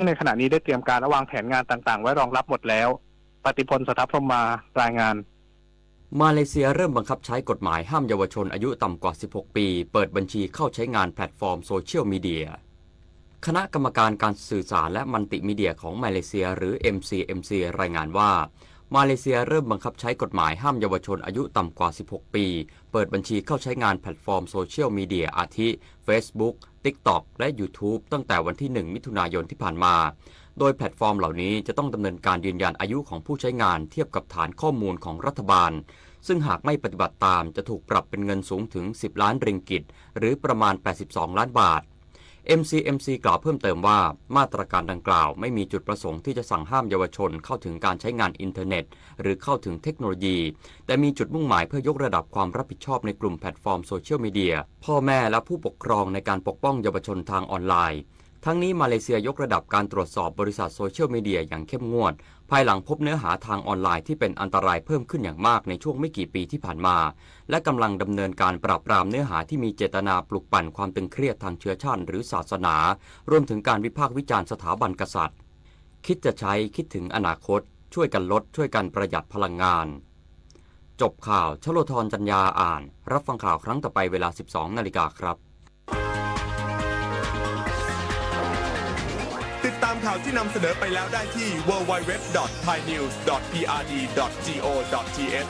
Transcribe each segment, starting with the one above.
ซึ่งในขณะนี้ได้เตรียมการและวางแผนงานต่างๆไว้รองรับหมดแล้ว ปฏิพล โสตพรหมมา รายงาน มาเลเซียเริ่มบังคับใช้กฎหมายห้ามเยาวชนอายุต่ำกว่า สิบหก ปี เปิดบัญชีเข้าใช้งานแพลตฟอร์มโซเชียลมีเดีย คณะกรรมการการสื่อสารและมัลติมีเดียของมาเลเซีย หรือ เอ็มซีเอ็มซี รายงานว่า มาเลเซียเริ่มบังคับใช้กฎหมายห้ามเยาวชนอายุต่ำกว่า สิบหก ปี เปิดบัญชีเข้าใช้งานแพลตฟอร์มโซเชียลมีเดีย อาทิ Facebook TikTok และ YouTube ตั้งแต่วันที่ หนึ่ง มิถุนายนที่ผ่านมา โดยแพลตฟอร์มเหล่านี้จะต้องดำเนินการยืนยันอายุของผู้ใช้งานเทียบกับฐานข้อมูลของรัฐบาล ซึ่งหากไม่ปฏิบัติตามจะถูกปรับเป็นเงินสูงถึง สิบล้านริงกิต หรือประมาณ แปดสิบสองล้านบาท เอ็มซีเอ็มซี กล่าวเพิ่มเติมว่า มาตรการดังกล่าวไม่มีจุดประสงค์ที่จะสั่งห้ามเยาวชนเข้าถึงการใช้งานอินเทอร์เน็ต หรือเข้าถึงเทคโนโลยี แต่มีจุดมุ่งหมายเพื่อยกระดับความรับผิดชอบในกลุ่มแพลตฟอร์มโซเชียลมีเดีย พ่อแม่และผู้ปกครองในการปกป้องเยาวชนทางออนไลน์ ทั้งนี้มาเลเซียยกระดับการตรวจสอบบริษัทโซเชียลมีเดียอย่างเข้มงวด ภายหลังพบเนื้อหาทางออนไลน์ที่เป็นอันตรายเพิ่มขึ้นอย่างมากในช่วงไม่กี่ปีที่ผ่านมา และกำลังดำเนินการปราบปรามเนื้อหาที่มีเจตนาปลุกปั่นความตึงเครียดทางเชื้อชาติหรือศาสนา รวมถึงการวิพากษ์วิจารณ์สถาบันกษัตริย์ คิดจะใช้ คิดถึงอนาคต ช่วยกันลด ช่วยกันประหยัดพลังงาน จบข่าว ชโลธร จันยา อ่าน รับฟังข่าวครั้งต่อไปเวลา สิบสองนาฬิกาครับ ติดตามข่าวที่นำเสนอไปแล้วได้ที่ ดับเบิลยู ดับเบิลยู ดับเบิลยู ดอท ไทยนิวส์ ดอท พีอาร์ดี ดอท จีโอ ดอท ที เอช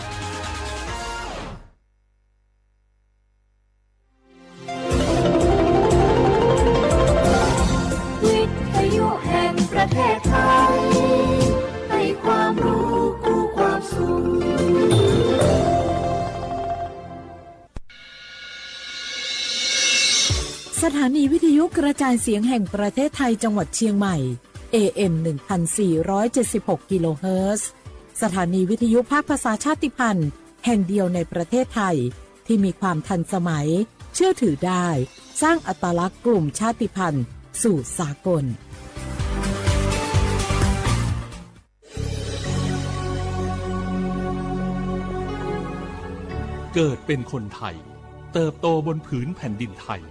วิทยุแห่งประเทศไทย ให้ความรู้คู่ความสุข สถานีวิทยุกระจายเสียงแห่งประเทศไทยจังหวัดเชียงใหม่ เอเอ็ม หนึ่งพันสี่ร้อยเจ็ดสิบหก กิโลเฮิรตซ์ สถานีวิทยุภาคภาษาชาติพันธุ์แห่งเดียวในประเทศไทย ที่มีความทันสมัย เชื่อถือได้ สร้างอัตลักษณ์กลุ่มชาติพันธุ์สู่สากล เกิดเป็นคนไทย เติบโตบนผืนแผ่นดินไทย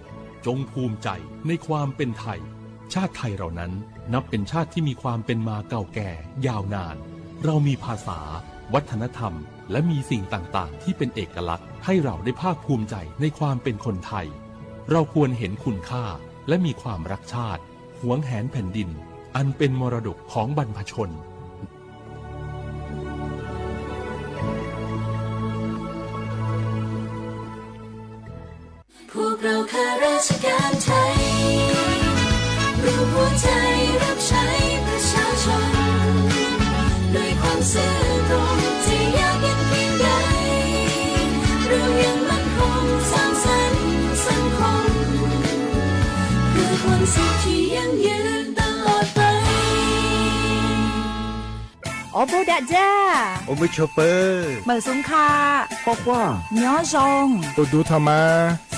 จงภูมิใจในความเป็นไทย ชาติไทยเรานั้นนับเป็นชาติที่มีความเป็นมาเก่าแก่ยาวนาน เรามีภาษา วัฒนธรรม และมีสิ่งต่างๆ ที่เป็นเอกลักษณ์ ให้เราได้ภาคภูมิใจในความเป็นคนไทย เราควรเห็นคุณค่า และมีความรักชาติ หวงแหนแผ่นดิน อันเป็นมรดกของบรรพชน พวกเราข้าราชการไทย รวมหัวใจรับใช้ประชาชน ด้วยความซื่อตรง จะยากเย็นเพียงใด เรายังมั่นคงสร้างสรรค์สังคม เพื่อความสุขที่ยั่งยืนตลอดไป Awˬ bon daꞈ jaˇ. Awˬ bon chaw peuˬ. Meunˍ suhˍ hkaˆ. K'awꞈ k'oˆ. Nyawˇ zaw. Awˬ duˬ htaꞈ ma.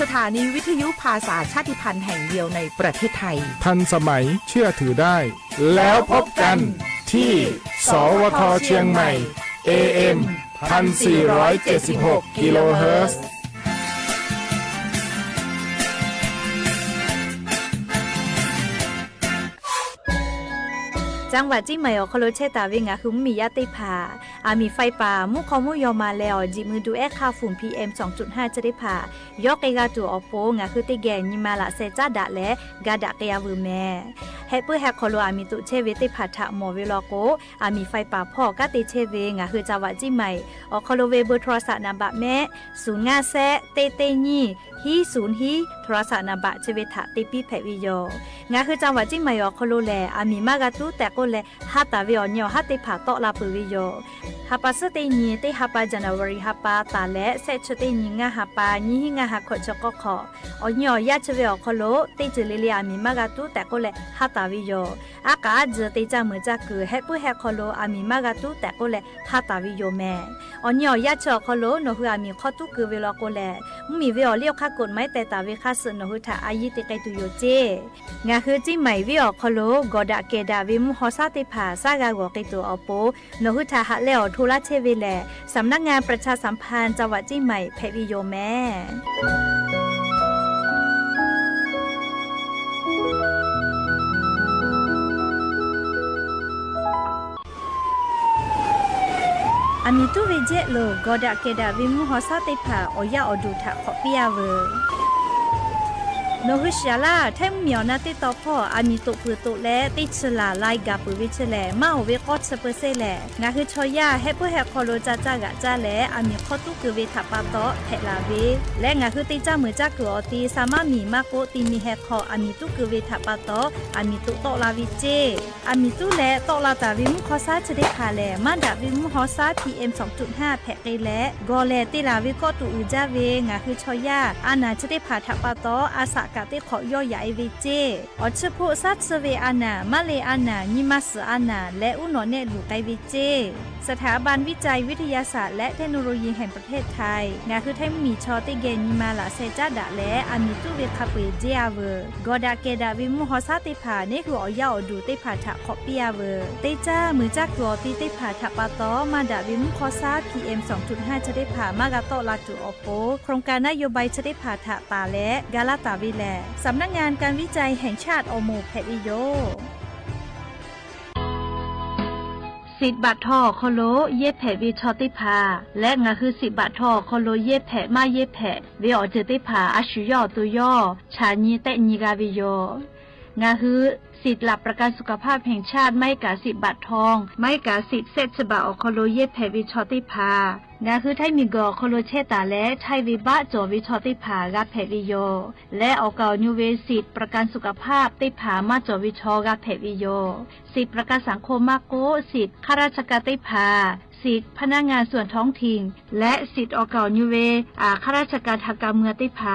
สถานีวิทยุภาษาชาติพันธุ์แห่งเดียวในประเทศไทย ทันสมัย เชื่อถือได้ แล้วพบกันที่ สวท เชียงใหม่ เอเอ็ม พันสี่ร้อยเจ็ดสิบหก กิโลเฮิรตซ์ จังหวัดเชียงใหม่ awˬ hk'aw lo chehˇ taˍ ve ngaˬ hui mvuhˇmiˬ yaˇ teˇ hpaˍ, aˬ miˍ ไฟป่า mvuhˇ hk'aw mvuhˇ yaw ma leh awˬ jiꞈ mui duˬ ehˉ hk'aˇ ฝุ่น พีเอ็ม สองจุดห้า chi teˇ hpaˍ yawˇ k'ai g'a tuˬ awˬ pon ngaˬ hui teˇ geh nyi ma laꞈ sheh caˉ daꞈ leh ga daꞈ k'ai-a veuˬ mehˍ. Heh puiˉ heh hk'aw lo aˬ miˍ toꞈ chehˇ ve teˇ hpaˍ htaꞈ mawˬ ve law k'o, aˬ miˍ ไฟป่า hpawˇ awˬ kanˉ te chehˇ ve ngaˬ hui จังหวัดเชียงใหม่ awˬ hk'aw lo ve เบอร์โทรศัพท์ naˍ baꞈ mehˆ, suhˍ ngaˇ shehˆ teˇ teˇ nyiˇ hiˉ suhˍ hiˉ โทรศัพท์ naˍ baꞈ chi ve htaꞈ te piˇ hpehꞈ ve yoˬ. Ngaˬ hui จังหวัดเชียงใหม่ awˬ hk'aw lo lehˬ, aˬ miˍ maˇ g'a tuˉ tehꞈ k'oˆ leh, ha taˍ ve awˬ nyi awˬ haˉ teˇ hpaˍ tawˆ la peuˬ ve yoˬ. Ha pa suhˉ teˇ nyi teˇ ha pa, January ha pa taˍ leh shehˆ chi teˇ nyi ngaˇ ha pa, nyiˇ hiˉ ngaˇ ha hkawꞈ chi k'awˇ hk'awꞈ, awˬ nyi awˬ yaˇ chi ve awˬ hk'aw lo teˇ ceuˬ le le aˬ miˍ maˇ g'a tuˉ tehꞈ k'oˆ leh ha taˍ ve yoˬ. Aˉ k'aꞈ aˉ tcuh te caˇ meuˍ caˇ kuiˬ heh puiˉ heh hk'aw lo aˬ miˍ maˇ g'a tuˉ tehꞈ k'oˆ leh ha taˍ ve yoˬ mehˍ. Awˬ nyi awˬ yaˇ chi awˬ hk'aw lo nawˬ hui aˬ miˍ hk'aw tuˉ keu ve law k'o lehˬ, mvuhˇmiˬ ve awˬ liˇ awˬ hk'aˇ กฎหมาย teh taˍ ve hk'a suhˍ nawˬ hui htaꞈ a yiˇ te k'ai tuˬ yoˬ ceˇ. Ngaˬ hui Ciˇ Maiˍ venˇ awˬ hk'aw lo gawˬ daꞈ kehˬ daꞈ ve mvuhˇ haw shaˉ teˇ hpaˍ shaˉ g'a g'awˬ k'ai tuˬ awˬ pon, nawˬ hui htaꞈ haꞈ leh awˬ hto laˇ chehˇ ve lehˬ, สำนักงานประชาสัมพันธ์จังหวัดเชียงใหม่ hpehꞈ ve yoˬ mehˍ. Aˬ miˍ tuˉ ve jehˆ lo gawˬ daꞈ kehˬ daꞈ ve mvuhˇ haw shaˉ teˇ hpaˍ awˬ yaˇ awˬ duˬ htaꞈ hk'awꞈ piˇ-a veuˬ. Nawˬ hui shiˍ-aˬ laˇ, Htaiˇ mvuhˇmiˬ awˬ na teˇ tawn hpawˇ aˬ miˍ toꞈ peuˬ toꞈ leh teˇ chi laˬ lai gaˬ peuˬ ve chi lehˬ, maˇ oˍ ve k'awˇ chi เปอร์เซ็นต์ lehˬ, ngaˬ hui chaw yaˇ hehˆ puiˉ hehˆ hk'aw lo ca caˇ g'aꞈ caˇ leh aˬ miˍ hk'awˇ tuˉ keu ve htaꞈ pa taw hpehꞈ laˬ ve leh, ngaˬ hui te caˇ meuˬ caˇ kuiˬ awˬ ti sa maˇ miˬ maˇ k'oˆ, ti mi heh hk'aw aˬ miˍ tuˉ keu ve htaꞈ pa taw aˬ miˍ toꞈ tawˆ la ve ceˇ. Aˬ miˍ tuˉ leh tawˆ la taˍ ve mvuhˇ haw shaˉ chi teˇ hpaˍ lehˬ, maˇ daꞈ ve mvuhˇ haw shaˉ PM สองจุดห้า hpehꞈ k'ai leh, gawˬ lehˬ te laˬ ve kawˆ tuꞈ uiˍ jaˇ ve ngaˬ hui chaw yaˇ a naˬ chi teˇ hpaˍ htaꞈ pa taw a shaꞈ kaꞈ teˇ hk'awꞈ yawˇ yaꞈ e ve ceˇ. Awˬ chi hpoˆ shaˉ chi ve a naˬ, maˇ le a naˬ, nyi ma suhˍ a naˬ leh uˉ nawꞈ nehˆ luˬ k'ai ve ceˇ. สถาบันวิจัยวิทยาศาสตร์และเทคโนโลยีแห่งประเทศไทย ngaˬ hui Htaiˇ mvuhˇmiˬ chaw teˇ geh nyi ma laꞈ sheh caˉ daꞈ leh aˬ miˍ tuˉ ve hk'a peu-eˬ jehˇ-a veuˬ. Gawˬ daꞈ kehˬ daꞈ ve mvuhˇ haw shaˉ teˇ hpaˍ neˇ hui awˬ yaˇ awˬ duˬ teˇ hpaˍ htaꞈ hk'awꞈ piˇ-a veuˬ. Te caˇ meuˬ caˇ kuiˬ awˬ ti teˇ hpaˍ htaꞈ pa taw maˇ daꞈ ve mvuhˇ haw shaˉ PM สองจุดห้า chi teˇ hpaˍ maˇ g'a tawˆ la tuˬ awˬ pon โครงการนโยบาย chi teˇ hpaˍ htaꞈ taˍ leh ga laˇ taˍ ve lehˬ, สำนักงานการวิจัยแห่งชาติ awˬ moˍ hpehꞈ ve yoˬ. Siꞈ baꞈ htaw awˬ hk'aw lo yehˇ hpehꞈ ve chaw teˇ hpaˍ leh ngaˬ hui siꞈ baꞈ htaw awˬ hk'aw lo yehˇ hpehꞈ maˇ yehˇ hpehꞈ ve awˬ ceuˬ teˇ hpaˍ a shu yawˇ awˬ to yawˇ chaꞈ nyi tehˆ nyi g'a ve yoˬ. Ngaˬ hui สิทธิ์หลักประกันสุขภาพแห่งชาติ maˇ heˆ kaꞈ siꞈ baꞈ htaw, maˇ heˆ kaꞈ siꞈ shehˆ chi baꞈ awˬ hk'aw lo yehˇ hpehꞈ ve chaw teˇ hpaˍ ngaˬ hui Htaiˇ miˬguiˬ awˬ hk'aw lo chehˇ taˍ leh chaiˇ ve baˆ cawˬ ve chaw teˇ hpaˍ g'a hpehꞈ ve yoˬ. Leh awˬ kaˍ awˬ nu ve siꞈ ประกันสุขภาพ teˇ hpaˍ maˇ cawˬ ve chaw g'a hpehꞈ ve yoˬ. Siꞈ ประกันสังคม maˇ k'oˆ, siꞈ ข้าราชการ teˇ hpaˍ, siꞈ พนักงานส่วนท้องถิ่น leh siꞈ awˬ kaˍ awˬ nu ve ข้าราชการทางการเมือง teˇ hpaˍ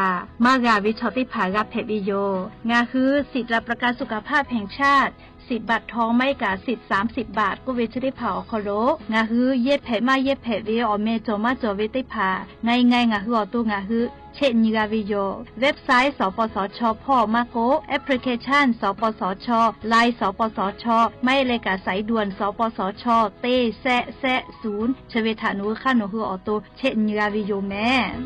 maˇ g'a ve chaw teˇ hpaˍ g'a hpehꞈ ve yoˬ. Ngaˬ hui สิทธิ์หลักประกันสุขภาพแห่งชาติ siꞈ baꞈ htaw maˇ heˆ kaꞈ siꞈ สามสิบ baꞈ k'oˆ ve chi teˇ hpaˍ awˬ hk'aw lo ngaˬ hui yehˇ hpehꞈ maˇ yehˇ hpehꞈ ve awˬ meh cawˬ maˇ cawˬ ve teˇ hpaˍ ngaˬ nyi ngaˬ hui awˬ to ngaˬ hui chehˆ nyi g'a ve yoˬ. Website สปสช hpawˇ maˇ k'oˆ, application สปสช, Line สปสช, maˇ heˆ leh kaꞈ สายด่วน สปสช teˇ shehˆ shehˆ ศูนย์ chi ve htaꞈ nawˬ hui hk'aˇ nawˬ hui awˬ to chehˆ nyi g'a ve yoˬ mehˍ.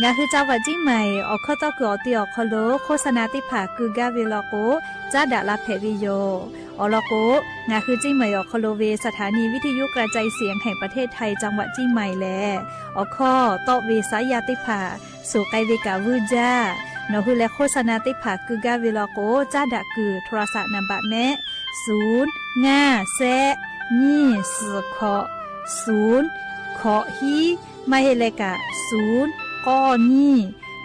Ngaˬ hui จังหวัดเชียงใหม่ awˬ hkawˇ tawˇ kuiˬ awˬ ti awˬ hk'aw lo โฆษณา teˇ hpaˍ keu gaˇ ve law k'o, caˉ daꞈ la hpehꞈ ve yoˬ. Awˬ lawn k'o, ngaˬ hui เชียงใหม่ awˬ hk'aw lo ve สถานีวิทยุกระจายเสียงแห่งประเทศไทย จังหวัดเชียงใหม่ lehˬ, awˬ hkawˇ tawˆ ve saˉ yaˇ teˇ hpaˍ suhˍ k'ai ve kaꞈ vuiˇ jaˇ. Nawˬ hui leh โฆษณา teˇ hpaˍ keu gaˇ ve law k'o, caˉ daꞈ kuiˬ โทรศัพท์ นามบัตร mehˆ, suˍ, ngaˇ, shehˆ, nyiˇ, suhˍ, hkawꞈ, suˍ, hkawꞈ, hiˉ, maˇ heˆ leh kaꞈ suˍ, k'awˇ, nyiˇ,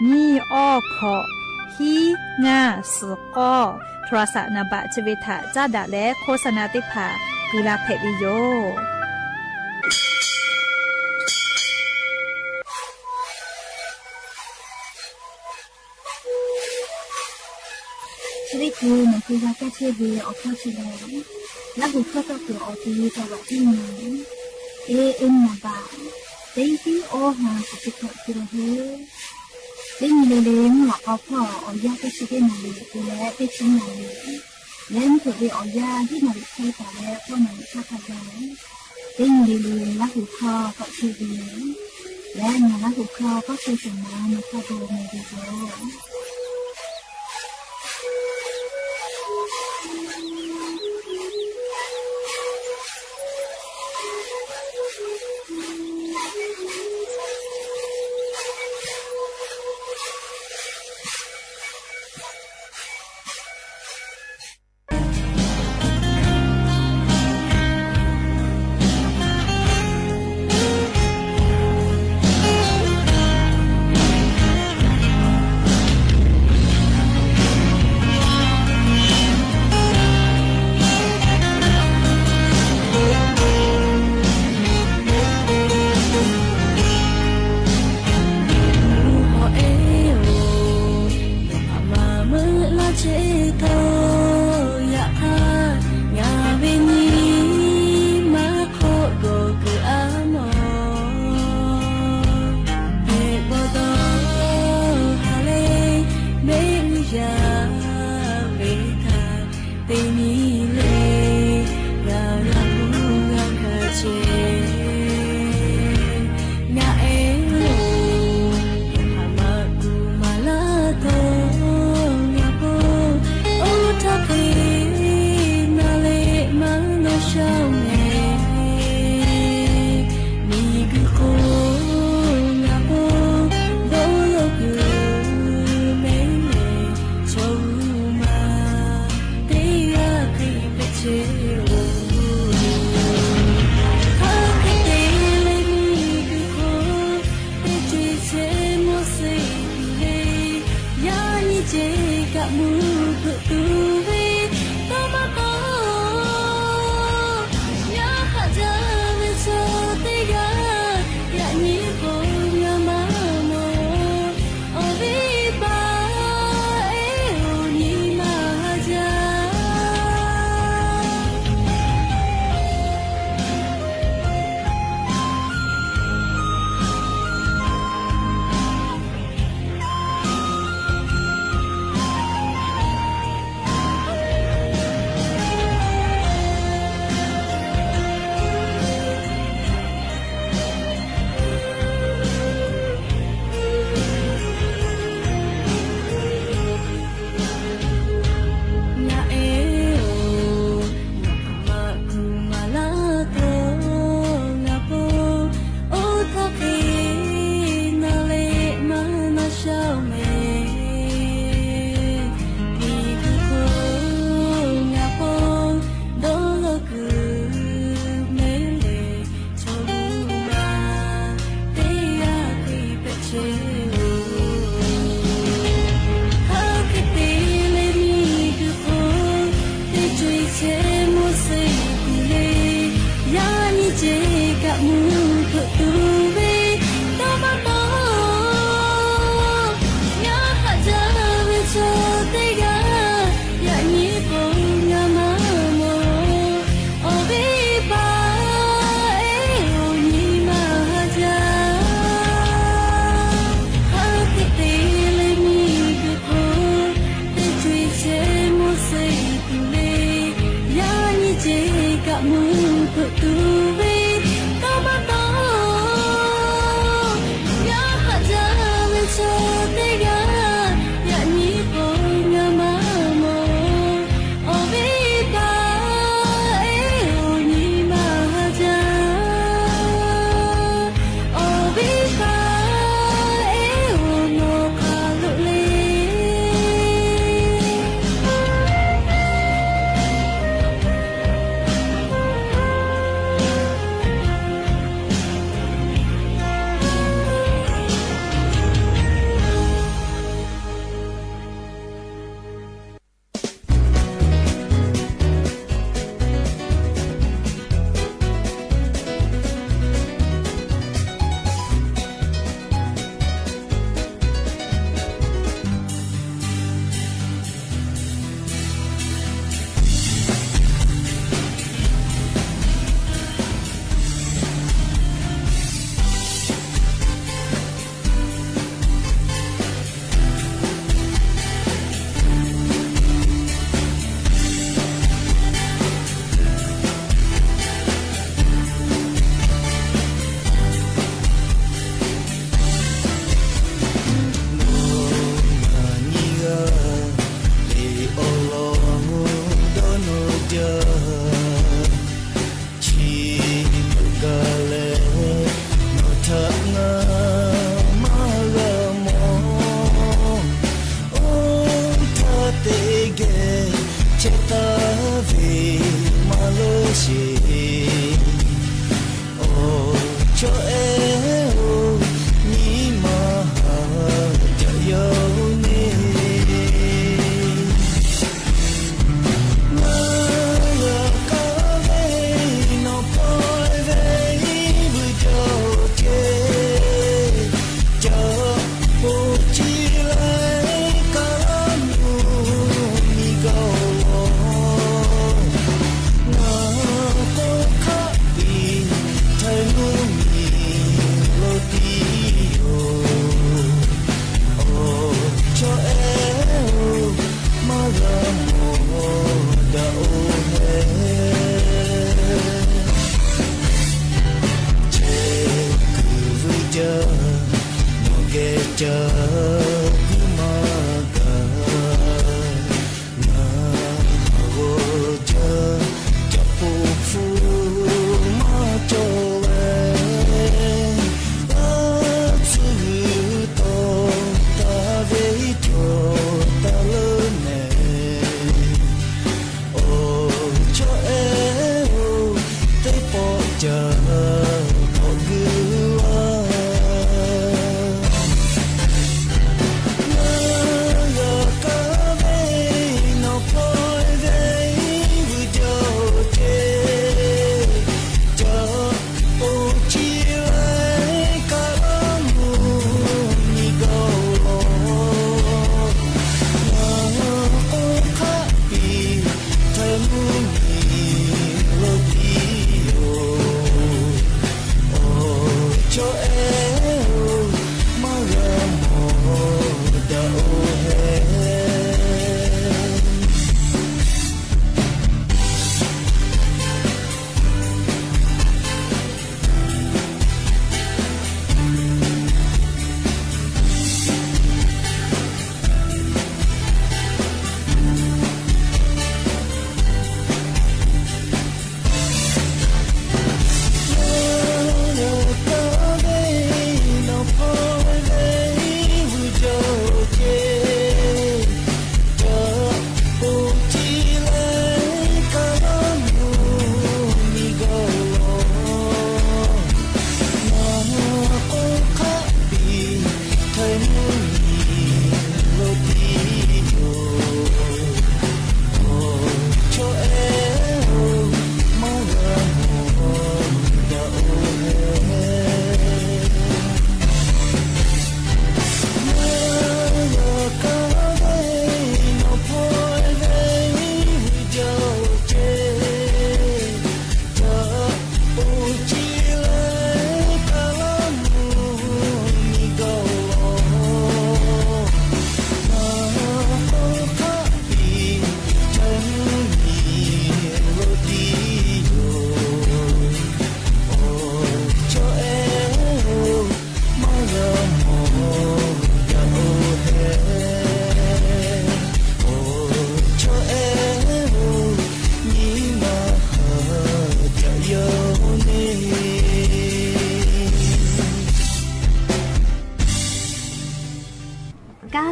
nyiˇ, awˇ, hkawꞈ, hiˉ, ngaˇ, suhˍ, k'awˇ, โทรศัพท์ นามบัตร chi ve htaꞈ caˉ daꞈ leh โฆษณา teˇ hpaˍ keu la hpehꞈ ve yoˬ. Chi teˇ hkui nawˬ hui g'a kaˇ chehˇ ve awˬ hkawˇ chi lehˬ, Laˇ huˍ hkawˇ tawˇ kuiˬ awˬ ti จังหวัดเชียงใหม่ AM นามบัตร teˇ hiˉ awˇ ha chi teˇ hkawꞈ keu la ve. Teˇ nyi le le mvuhˇ lawꞈ k'aw hpawˇ awˬ yanˇ teˇ chi teˇ naˍ riˍ keu leh teˇ chi naˍ riˍ, leh mvuhˇ hpeuꞈ ve awˬ yanˇ hiˉ naˍ riˍ hk'e taˍ leh k'awˇ naˍ riˍ htaˇ hk'a gaˬ, teˇ nyi le le Laˇ huˍ hkawˇ tawˆ chehˇ ve leh, ngaˬ Laˇ huˍ hkawˇ tawˇ chehˇ shehˍ ma nawˬ hk'a gaˬ mawˬ ve yoˬ. kaꞈ mvuhˇ hpeuꞈ tuˬ ve dawˇ maˇ tawˆ. Ngaˬ haꞈ jaˇ ve chaw teˇ g'aˇ yaꞈ nyi k'o, ngaˬ maˇ mawˬ. Awˬ viˉ paˍ, eˬ, awˬ nyi maˇ jaˇ. Ngaˬ eˬ-oˬ, ngaˬ maꞈ kuˬ maˍ laˇ htawˇ, ngaˬ hpawˇ oˇ htaˇ hk'e naˬ leh maˇ na shaˉ-oˬ mehˍ. Miˬguiˬ hk'oˆ ngaˬ hpawˇ dawˇ law kuiˬ mehˍ lehˬ, chaw hui maˇ teˇ g'aˇ hk'e hpehꞈ chehˇ-oˬ. Hk'aˬ hk'e te leh miˬguiˬ hk'oˆ teˇ co-e chehˇ Moˉseˍ kuˬ le, yaꞈ nyi ce kaꞈ mvuhˇ hpeuꞈ tuˬ ve dawˇ maˇ tawˆ.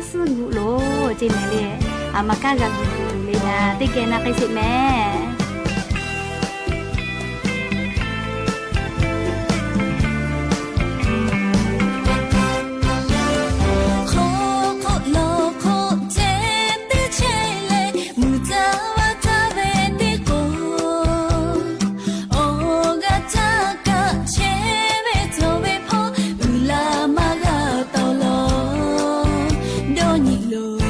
suhˉ guˆ loˬ ceˇ mehˍ le. A ma kaˇ g'a guˬ tuˬ le na teˇ geh na k'ai sheˍ mehˍ. Hk'oˆ hk'oˆ lawˬ hk'oˆ ceh teˇ chehˇ leh, mvuhˇ caˇ vaˇ caˇ ve teˇ k'o, awˬ g'aˇ caˇ kaꞈ chehˇ ve cawˬ ve hpawˇ, uiˍ la maˇ g'a tawˍ lawˬ. Dawˇ nyi loˬ,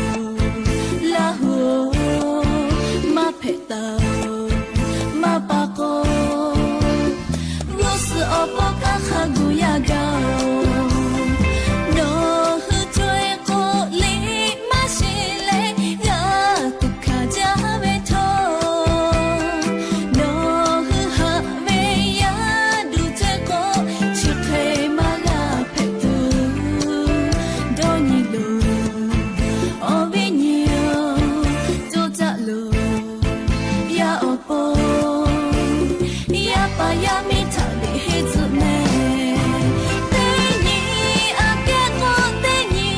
Laˇ huˍ-oˬ, maˇ hpehꞈ taˍ-oˬ, maˇ pa k'o, g'uˇ suhˍ awˬ pawˆ hk'aˇ hk'a gu yaˇ gaˇ-oˬ. Nawˬ hui co-e k'o liꞈ maˇ sheˍ leh, g'a tuꞈ hkanˍ jaˇ ve htawˇ, nawˬ hui haꞈ ve yaˇ duˬ ceh k'o, chi hk'e maˇ g'a hpehꞈ tuˬ. Dawˇ nyi loˬ, awˬ viˉ nyi-oˬ, co caˆ loˬ. Yaˇ awˬ pon, yaˇ paˍ yaˇ miˇ htaꞈ liꞈ henˇ tcuhꞈ mehˍ. Teˇ nyi aꞈ kehˉ k'o teˇ nyi,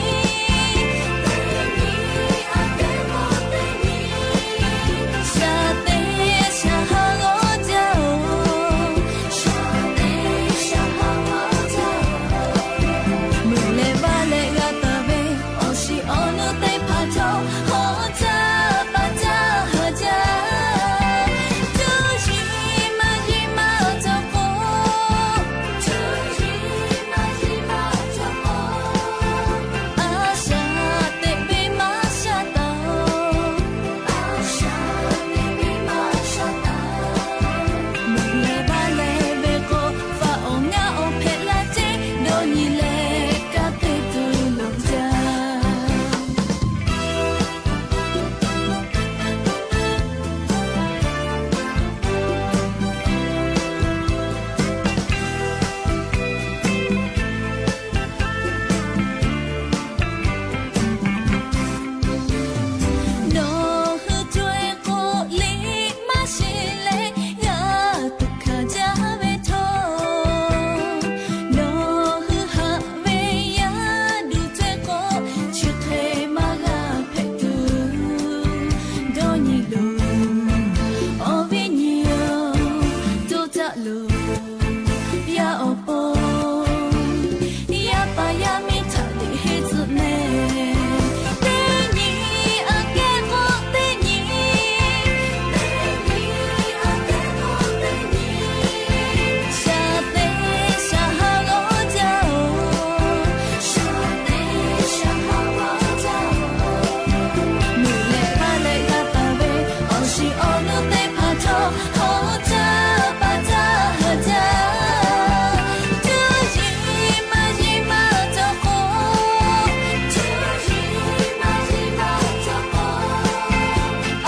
teˇ nyi aꞈ kehˉ k'o teˇ nyi, shaˍ teˇ shaˍ ha g'awˇ jaˇ-oˬ, shaˍ teˇ shaˍ ha g'awˇ jaˇ-oˬ. Meuꞈ leh vaˇ leh g'a taˍ ve awˬ shiˍ awˬ nu teˇ hpaˍ htawˇ, hawˉ caˇ paˍ caˇ ha jaˇ. Cuˇ yiˍ maˇ yiˍ maˇ cawˬ k'o, cuˇ yiˍ maˇ yiˍ maˇ cawˬ k'o, a shaꞈ teꞈ ve maˇ shaꞈ taˍ-oˬ, a shaꞈ teꞈ ve maˇ shaꞈ taˍ-oˬ. Meuꞈ leh vaˇ leh ve k'o, faꞈ awˬ ngaˆ awˬ hpehꞈ la ceˇ, dawˇ nyi leh kanˉ te tuˬ loˍ jaˇ. Nawˬ hui co-e k'o liꞈ maˇ sheˍ leh, g'a tuꞈ hkanˍ jaˇ ve htawˇ, nawˬ hui haꞈ ve yaˇ duˬ ceh k'o, chi hk'e maˇ g'a hpehꞈ tuˬ. Dawˇ nyi loˬ, awˬ viˉ nyi-oˬ, co caˆ loˬ. Yaˇ awˬ pon, yaˇ paˍ yaˇ miˇ htaꞈ liꞈ henˇ tcuhꞈ mehˍ. Teˇ nyi aꞈ kehˉ k'o teˇ nyi, teˇ nyi aꞈ kehˉ k'o teˇ nyi, shaˍ teˇ shaˍ ha g'awˇ jaˇ-oˬ, shaˍ teˇ shaˍ ha g'awˇ jaˇ-oˬ. Meuꞈ leh vaˇ leh g'a taˍ ve awˬ shiˍ awˬ nu teˇ hpaˍ htawˇ, hawˉ caˇ paˍ caˇ ha jaˇ. Cuˇ yiˍ maˇ yiˍ maˇ cawˬ k'o, cuˇ yiˍ maˇ yiˍ maˇ cawˬ k'o,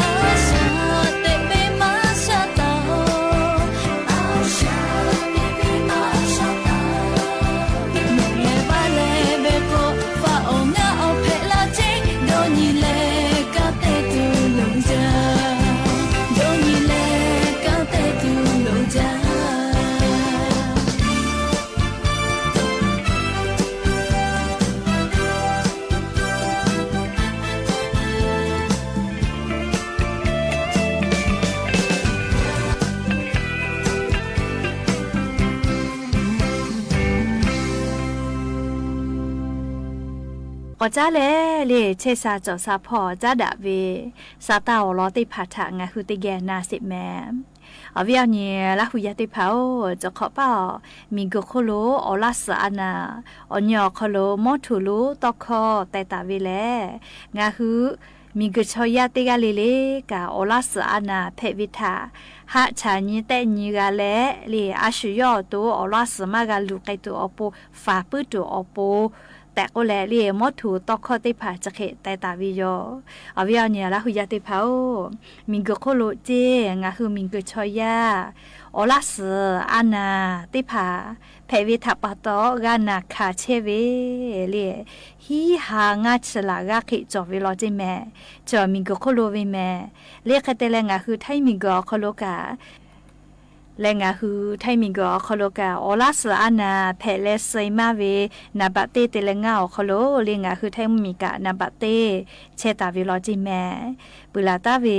a shaꞈ teꞈ ve maˇ shaꞈ taˍ-oˬ, a shaꞈ teꞈ ve maˇ shaꞈ taˍ-oˬ. Meuꞈ leh vaˇ leh ve k'o, faꞈ awˬ ngaˆ awˬ hpehꞈ la ceˇ, dawˇ nyi leh kanˉ te tuˬ loˍ jaˇ. Dawˇ nyi leh kanˉ te tuˬ loˍ jaˇ. K'awꞈ caˉ leh le, chehˇ sha cawˬ sha hpawˇ caˉ daꞈ ve Saˍtanˍ awˬ lawn teˇ hpaˍ htaꞈ ngaˬ hui teˇ geh na sheˍ mehˍ. Awˬ viˉ awˬ nyi Laˇ huˍ yaˇ teˇ hpaˍ-oˬ, cawˬ hk'awꞈ paˆ-oˬ, miˬguiˬ hk'oˆ lo awˬ laˇ suhˍ a naˍ, awˬ nyi awˬ hk'aw lo mawˇ htuꞈ lonˉ tawˇ hkawˇ teh taˍ ve lehˬ, ngaˬ hui miˬguiˬ chaw yaˇ teˇ g'aˇ le le kaꞈ awˬ laˇ suhˍ a naˍ hpehꞈ ve htaꞈ haˆ chaꞈ nyi tehˆ nyi g'a leh le, a shu yawˇ awˬ to awˬ laˇ suhˍ maˇ g'a luˬ k'ai tuˬ awˬ pon, faˍ puiˉ tuˬ awˬ pon tehꞈ k'oˆ leh le, mawˇ htuꞈ tawˇ hkawˇ teˇ hpaˍ chi hk'e teh taˍ ve yoˬ. Awˬ viˉ awˬ nyi Laˇ huˍ yaˇ teˇ hpaˍ-oˬ, miˬguiˬ hk'oˆ lo ceˇ ngaˬ hui miˬguiˬ chaw yaˇ awˬ laˇ suhˍ a naˍ teˇ hpaˍ hpehꞈ ve htaꞈ pa taw g'a naˬ hkanˍ chehˇ ve le, hiˉ ha ngaˇ chi laˬ g'aˇ hk'e cawˬ ve law ceˇ mehˍ. Chi miˬguiˬ hk'oˆ lo ve mehˍ. Le hk'e te leh ngaˬ hui htaiˇ miˬguiˬ awˬ hk'aw lo kaꞈ Leh ngaˬ hui Htaiˇ miˬguiˬ awˬ hk'aw lo kaꞈ awˬ laˇ suhˍ a naˍ hpehꞈ leh suh-e maˇ ve, naˍ baꞈ teˇ te leh ngaˇ awˬ hk'aw lo le ngaˬ hui Htaiˇ mvuhˇmiˬ kaꞈ naˍ baꞈ teˇ chehˇ taˍ ve law ceˇ mehˍ. Peuˬ laˬ taˍ ve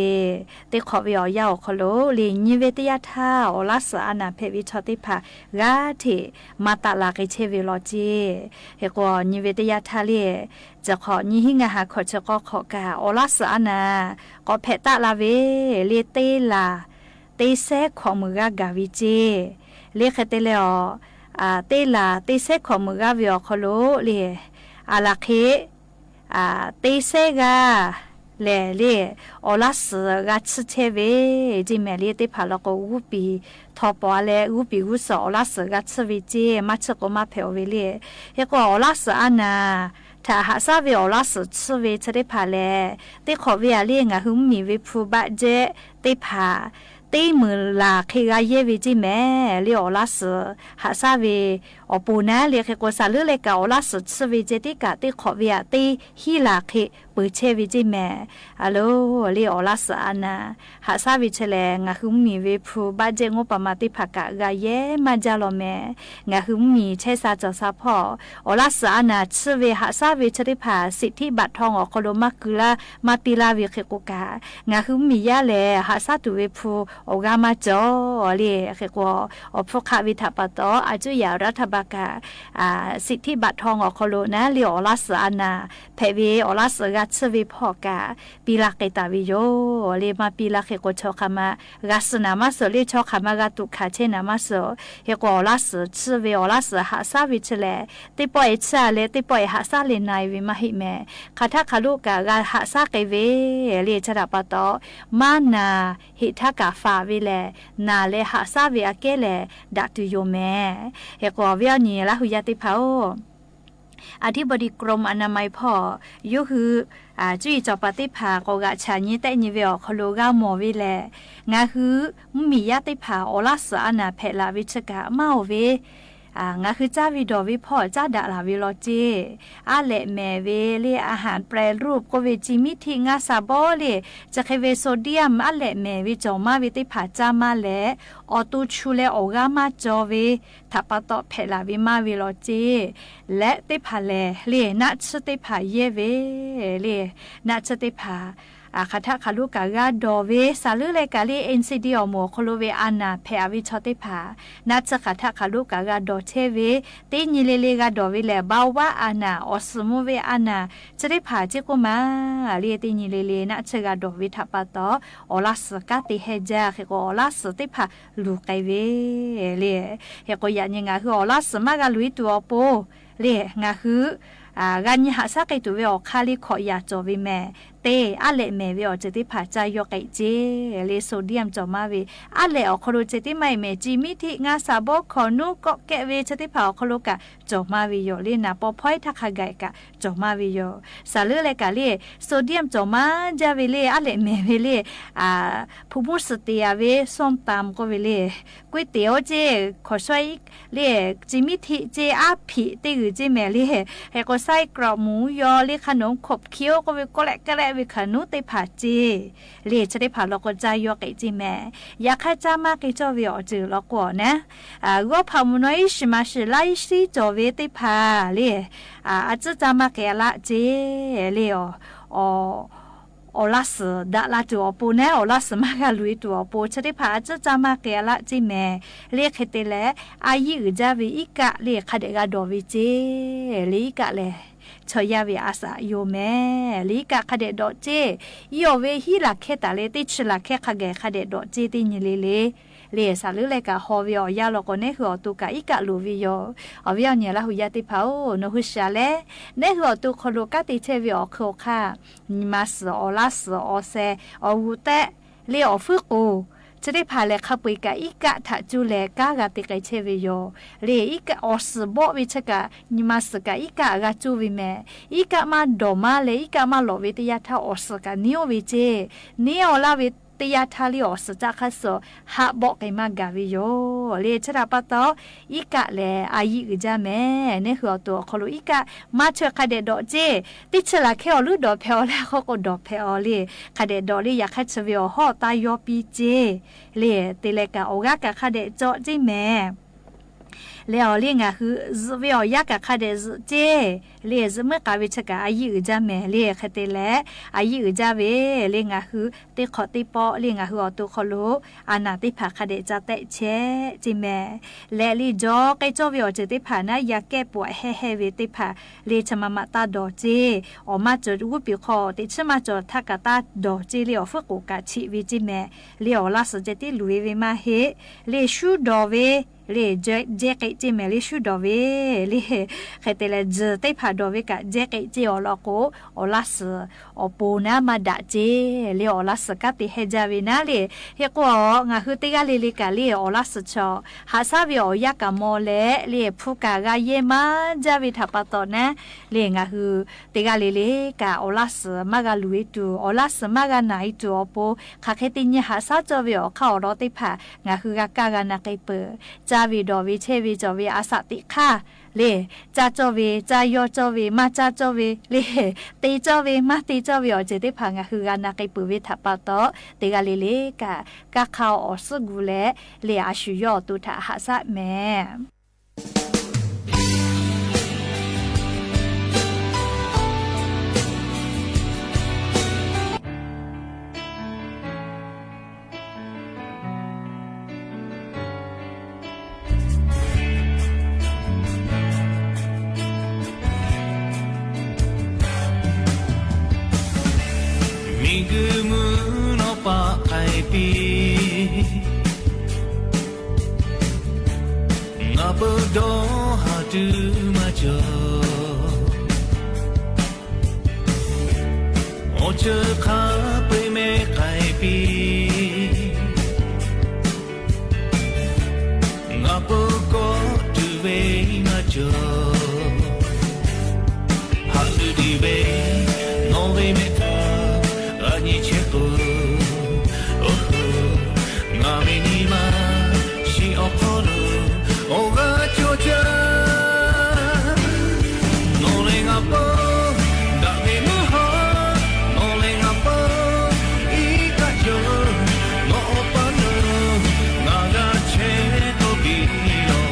teˇ hk'awꞈ ve awˬ yanˇ awˬ hk'aw lo le nyi ve teˇ yanˇ htaˇ awˬ laˇ suhˍ a naˍ hpehꞈ ve chaw teˇ hpaˍ g'aˇ hteꞈ maˇ taˆ la k'ai chehˇ ve law ceˇ. Hk'e k'o nyi ve teˇ yanˇ htaˇ le, chi hk'awꞈ nyiˇ hinˉ ngaˇ ha hkawꞈ chi k'awˇ hk'awꞈ kaꞈ awˬ laˇ suhˍ a naˍ k'awꞈ hpehꞈ taˆ la ve le teˇ laˬ teˇ sehˉ hkawꞈ meuꞈ g'aˇ gaˬ ve ceˇ. Le hk'e te leh awˬ, teˇ laˬ teˇ sehˉ hkawꞈ meuꞈ g'aˇ ve awˬ hk'aw lo le, a laˬ hk'e teˇ sehˉ g'aˇ lehˬ le awˬ laˇ suhˍ g'a tsuhˇ chehˇ ve ceˇ mehˍ. Le teˇ hpaˍ law k'o g'uˇ piˍ htaw paw a leh g'uˇ piˍ g'uˇ suhˍ awˬ laˇ suhˍ g'a tsuhˇ ve ceˇ, maˇ tsuhˇ k'o maˇ hpehꞈ-oˬ ve le. Hk'e k'o awˬ laˇ suhˍ a naˍ htaꞈ haꞈ shaˉ ve awˬ laˇ suhˍ tsuhˇ ve chi teˇ hpaˍ lehˬ, teˇ hk'awꞈ ve a le ngaˬ hui mvuhˇmiˬ ve hpu budget teˇ hpaˍ teˇ meunˍ laˬ hk'e g'a yehˇ ve ceˇ mehˍ. Le awˬ laˇ suhˍ haꞈ shaˉ ve awˬ pon naˉ le hk'e k'o shaˍ leuˉ leh kaꞈ awˬ laˇ suhˍ tsuhˇ ve ceh tiˉ kaꞈ teˇ hk'awꞈ ve aꞈ teˇ hiˉ laˬ hk'e peuˬ chehˇ ve ceˇ mehˍ. A lo, le awˬ laˇ suhˍ a naˍ haꞈ shaˉ ve chi lehˬ ngaˬ hui mvuhˇmiˬ ve hpu budget งบประมาณ teˇ hpaˍ kaꞈ g'a yehˇ maˇ jaˇ law mehˍ. Ngaˬ hui mvuhˇmiˬ chehˇ sha cawˬ sha hpawˇ awˬ laˇ suhˍ a naˍ tsuhˇ ve haꞈ shaˉ ve chi teˇ hpaˍ สิทธิบัตรทอง awˬ hk'aw lo maˇ keu laˇ maˇ piˇ laˇ ve hk'e k'o kaꞈ, ngaˬ hui mvuhˇmiˬ yaˇ lehˬ haꞈ shaˉ tuˬ ve hpu awˬ g'aˇ maˇ cawˬ le. Hk'e k'o awˬ hpfuhˇ hk'aˆ ve htaꞈ pa taw a cuˇ yaꞈ รัฐบาล kaꞈ สิทธิบัตรทอง awˬ hk'aw lo naˉ le awˬ laˇ suhˍ a naˍ hpehꞈ ve awˬ laˇ suhˍ g'a tsuhˇ ve hpawˇ kaꞈ piˇ laˇ k'ai taˍ ve yoˬ le. Maˇ piˇ laˇ hk'e k'o chaw hk'aˬ ma g'a suh naˍ maˇ suh le, chaw hk'aˬ ma g'a tuꞈ hkanˍ chehˇ naˍ maˇ suh. Hk'e k'o awˬ laˇ suhˍ tsuhˇ ve awˬ laˇ suhˍ haꞈ shaˉ ve chi lehˬ teˇ pawˆ-e tsuhˇ a leh teˇ pawˆ-e haꞈ shaˉ leh na-e ve maˇ heˆ mehˍ. Hk'aˬ htaˆ hk'aˬ lo kaꞈ g'a haꞈ shaˉ k'ai ve le. Chi htaꞈ pa taw maˇ naˬ heꞈ htaˇ kaꞈ faˍ ve lehˬ naˬ leh haꞈ shaˉ ve aꞈ kehˉ lehˬ daꞈ tuˬ yoˬ mehˍ. Hk'e k'o awˬ viˉ awˬ nyi Laˇ hui yaˇ teˇ hpaˍ-oˬ, อธิบดีกรมอนามัย hpawˇ yawˇ hui cuˇ yiˍ cawˬ paˍ teˇ hpaˍ k'awꞈ g'aꞈ chaꞈ nyi tehˆ nyi ve awˬ hk'aw lo g'a mawˬ ve lehˬ, ngaˬ hui mvuhˇmiˬ yaˇ teˇ hpaˍ awˬ laˇ suhˍ a naˍ hpehꞈ laˬ ve chi kaꞈ maˇ-oˬ ve, ngaˬ hui caˇ ve dawˬ ve hpawˇ caˉ daꞈ laˬ ve law ceˇ. Aˉ lehꞈ mehˍ ve le อาหารแปรรูป k'oˆ ve ชีส miˉ htiˆ ngaˇ sha bawˆ le, chi hk'e ve โซเดียม aˉ lehꞈ mehˍ ve cawˬ maˇ ve teˇ hpaˍ caˇ maˇ leh, awˬ to chu leh awˬ g'aˇ maˇ cawˬ ve htaꞈ pa taw hpehꞈ laˬ ve maˇ ve law ceˇ. Leh teˇ hpaˍ lehˬ le naˆ tsuhˇ teˇ hpaˍ yehˇ ve le, naˆ tsuhˇ teˇ hpaˍ hk'aˬ htaˆ hk'aˬ lo kaꞈ g'a dawˬ ve, shaˍ leuˉ leh kaꞈ le NCD awˬ moˍ awˬ hk'aw lo ve a naˍ hpehꞈ-a ve chaw teˇ hpaˍ naˆ tsuhˇ hk'aˬ htaˆ hk'aˬ lo kaꞈ g'a dawˬ chehˇ ve, teˇ nyi le le g'a dawˬ ve lehˬ เบาหวาน a naˍ, awˬ suhˍ mvuh ve a naˍ, chi teˇ hpaˍ ceˇ k'oˆ ma le teˇ nyi le le naˆ tsuhˇ g'a dawˬ ve htaꞈ pa taw awˬ laˇ suhˍ kanˉ te heh jaˇ. Hk'e k'o awˬ laˇ suhˍ teˇ hpaˍ luˬ k'ai ve le. Hk'e k'o yaꞈ nyi ngaˬ hui awˬ laˇ suhˍ maˇ g'a luˬ-e tuˬ awˬ pon le, ngaˬ hui g'a nyi haꞈ shaˉ k'ai tuˬ ve awˬ hk'aˇ le hkawꞈ yaꞈ cawˬ ve mehˍ. Teˇ aˉ lehꞈ mehˍ ve awˬ ceuˬ teˇ hpaˍ caˇ yaw k'ai ceˇ le, โซเดียม cawˬ maˇ ve, aˉ lehꞈ awˬ hk'aw lo ceh tiˉ maˇ heˆ mehˍ, ชีส miˉ htiˆ ngaˇ sha bawˆ hkawꞈ nuˉ kawˆ kehˆ ve chi teˇ hpaˍ awˬ hk'aw lo kaꞈ cawˬ maˇ ve yoˬ le. Naˍ paw hpawehˇ htaˇ hk'a gaˬ kaꞈ cawˬ maˇ ve yoˬ. Shaˍ leuˉ leh kaꞈ le โซเดียม cawˬ maˇ jaˇ ve le, aˉ lehꞈ mehˍ ve le, hpu mvuhˇ suhˍ te-a ve ส้มตำ k'oˆ ve le, k'oˆ te-o ceˇ hkawˍ shawehˇ le, ชีส miˉ htiˆ ceˇ aˉ hpiꞈ teˇ g'uiˬ ceˇ mehˍ le. Hk'e k'o ไส้กรอกหมูยอ le, hk'a nawˬ hkopˍ hkiˇ-oˆ k'oˆ ve kawˆ lehˆ k'ehˆ lehˆ ve hkanˍ nuˉ teˇ hpaˍ ceˇ le, chi teˇ hpaˍ law k'o caˇ yaw k'ai ceˇ mehˍ. Yaꞈ hk'aˇ caˇ maˇ k'ai cawˇ ve awˬ ceuˬ law k'o awˬ naˉ, g'awˇ hpaꞈ mvuhˇ naw iˉ shiˍ ma shiˍ laiˉ shiˉ cawˬ ve teˇ hpaˍ le, a tcuhˉ caˇ maˇ k'ai-a laˆ ceˇ le. Awˬ laˇ suhˍ daꞈ la tuˬ awˬ pon naˉ, awˬ laˇ suhˍ maˇ g'a luˬ-e tuˬ awˬ pon chi teˇ hpaˍ a tcuhˉ caˇ maˇ k'ai-a laˆ ceˇ mehˍ. Le hk'e te leh, a yiˇ uiˍ jaˇ ve iˉ kaˆ le hk'a dehꞈ g'a dawˬ ve ceˇ le, iˉ kaˆ lehˬ chaw yaˇ ve a shaꞈ yoˬ mehˍ. Le iˉ kaˆ hk'a dehꞈ dawꞈ ceˇ, iˉ awˬ ve hiˉ laˬ hkehˇ taˍ leh teˇ chi laˬ hkehˇ hk'a gaˬ hk'a dehꞈ dawꞈ ceˇ teˇ nyi le le. Le shaˍ leuˉ leh kaꞈ haw ve awˬ yanˇ law k'o naˉ hui awˬ to kaꞈ iˉ kaˆ loˍ ve yoˬ. Awˬ viˉ awˬ nyi Laˇ hui yaˇ teˇ hpaˍ-oˬ, nawˬ hui shiˍ-a leh, naˉ hui awˬ to hk'aw lo kanˉ te chehˇ ve awˬ hk'eun awˬ hk'aˇ, nyi ma suhˍ, awˬ laˇ suhˍ, awˬ sheh, awˬ g'uꞈ tehˆ le awˬ fuiˉ k'oˍ chi teˇ hpaˍ lehˬ hk'a peu-eˬ kaꞈ iˉ kaˆ htaꞈ cuˇ leh kanˉ g'a te k'ai chehˇ ve yoˬ. Le iˉ kaˆ awˬ suhˍ bawˆ ve chi kaꞈ nyi ma suhˍ kaꞈ iˉ kaˆ g'a cuˇ ve mehˍ. Iˉ kaˆ maˇ dawˬ maˇ leh iˉ kaˆ maˇ lawꞈ ve teˇ yanˇ htaˇ awˬ suhˍ kaꞈ neˉ-oˆ ve ceˇ. Neˉ-aw laˇ ve teˇ yanˇ htaˇ le awˬ suhˍ caˆ hk'aˇ suh haˆ bawˆ k'ai maˇ gaˬ ve yoˬ le. Chi htaꞈ pa taw, iˉ kaˆ lehˬ a yiˆ uiˍ jaˇ mehˍ. Neˇ hui awˬ to awˬ hk'aw lo iˉ kaˆ maˇ chaweh hk'a dehꞈ dawꞈ ceˇ. Teˇ chi laˬ hkehˇ awˬ leuˉ dawˬ hpehꞈ-aw leh hk'aw k'o dawˬ hpehꞈ-aw le. Hk'a dehꞈ dawˬ le, yaꞈ hk'aˇ chi ve awˬ hawˉ taˇ yawˇ piˇ ceˇ le. Te leh kaꞈ awˬ g'aˇ kaꞈ hk'a dehꞈ cawˬ ceˇ mehˍ. Leh awˬ le ngaˬ hui zuhꞈ ve awˬ yanˇ kaꞈ hk'a dehꞈ zuhꞈ ceˇ le. Zuhꞈ meuˇ k'aꞈ ve chi kaꞈ a yiˆ uiˍ jaˇ mehˍ le. Hk'e te leh a yiˆ uiˍ jaˇ ve le ngaˬ hui teˇ hk'awꞈ teˇ pawˆ le ngaˬ hui awˬ to hk'aw lo a naˬ teˇ hpaˍ hk'a dehꞈ ca tehˆ chehˇ ceˇ mehˍ. Leh le jawˇ k'ai cawˇ ve awˬ ceuˬ teˇ hpaˍ naˉ yaꞈ kehˉ pawꞈ heh heh ve teˇ hpaˍ le chi ma ma taˇ dawˬ ceˇ. Awˬ maˇ cawˬ g'uˇ piˍ hk'aw teꞈ chiˉ maˇ cawˬ htaˇ kaꞈ taˇ dawˬ ceˇ le. Awˬ fuiˉ k'oˍ kaꞈ cheꞈ ve ceˇ mehˍ. Le awˬ laˇ suhˍ ceh tiˉ luˬ ve ve maˇ heˆ. Le shuˉ dawˬ ve le jehˇ k'ai ceˇ mehˍ. Le shuˉ dawˬ ve le hk'e te leh tzuhˬ teˇ hpaˍ dawˬ ve kaꞈ jehˇ k'ai ceˇ awˬ lawn k'o, awˬ laˇ suhˍ awˬ pon naˉ maˇ daꞈ ceˇ le. Awˬ laˇ suhˍ kanˉ te heh jaˇ ve naˉ le. Hk'e k'o, ngaˬ hui teˇ g'aˇ le le kaꞈ le awˬ laˇ suhˍ chaw haꞈ shaˉ ve awˬ yanˇ kaꞈ maw leh le hpu kaꞈ g'a yehˇ maˇ jaˇ ve htaꞈ pa taw naˉ le ngaˬ hui teˇ g'aˇ le le kaꞈ awˬ laˇ suhˍ maˇ g'a luˬ e tuˬ, awˬ laˇ suhˍ maˇ g'a naˬ e tuˬ awˬ pon, hk'aˬ hk'e te nyi haꞈ shaˉ cawˇ ve awˬ hk'aˇ awˬ lawn teˇ hpaˍ ngaˬ hui g'a kaˇ g'a na k'ai peuˬ. Caˇ ve dawˬ ve chehˇ ve cawˬ ve a shaꞈ teꞈ hk'aˇ le, caˇ cawˇ ve, caˇ yaw cawˇ ve, maˇ caˇ cawˇ ve le, te cawˇ ve maˇ te cawˇ ve awˬ ceuˬ teˇ hpaˍ ngaˬ hui g'a na k'ai peuˬ ve htaꞈ pa taw, teˇ g'aˇ le le kaꞈ kanˇ hk'aˇ awˬ suhˉ gu leh le a shu yawˇ awˬ to htaꞈ haꞈ shaˉ mehˍ. Miˬguiˬ mvuhˇ naw paˆ k'ai piˇ, ngaˬ peuˬ dawˇ haˍ tuˬ maˇ cawˬ. Awˬ ceuˬ hk'a peu-eˬ meh k'ai piˇ, ngaˬ peuˬ kawˆ tuˬ ve maˇ cawˬ. Haꞈ leuˆ tuˬ ve nawˬ ve mehˆ htaꞈ g'a nyi chehˇ k'o, ngaˬ ve nyi ma shiˍ awˬ hk'aw lo awˬ g'aˇ cawˬ jaˇ. Nawˬ lehˬ ngaˬ pawˆ daꞈ ve meuˇ haw, nawˬ lehˬ ngaˬ pawˆ iˉ kaˆ cawˬ, nawˬ awˬ pa lo ngaˬ g'a chehˇ k'oˆ piˇ yoˬ.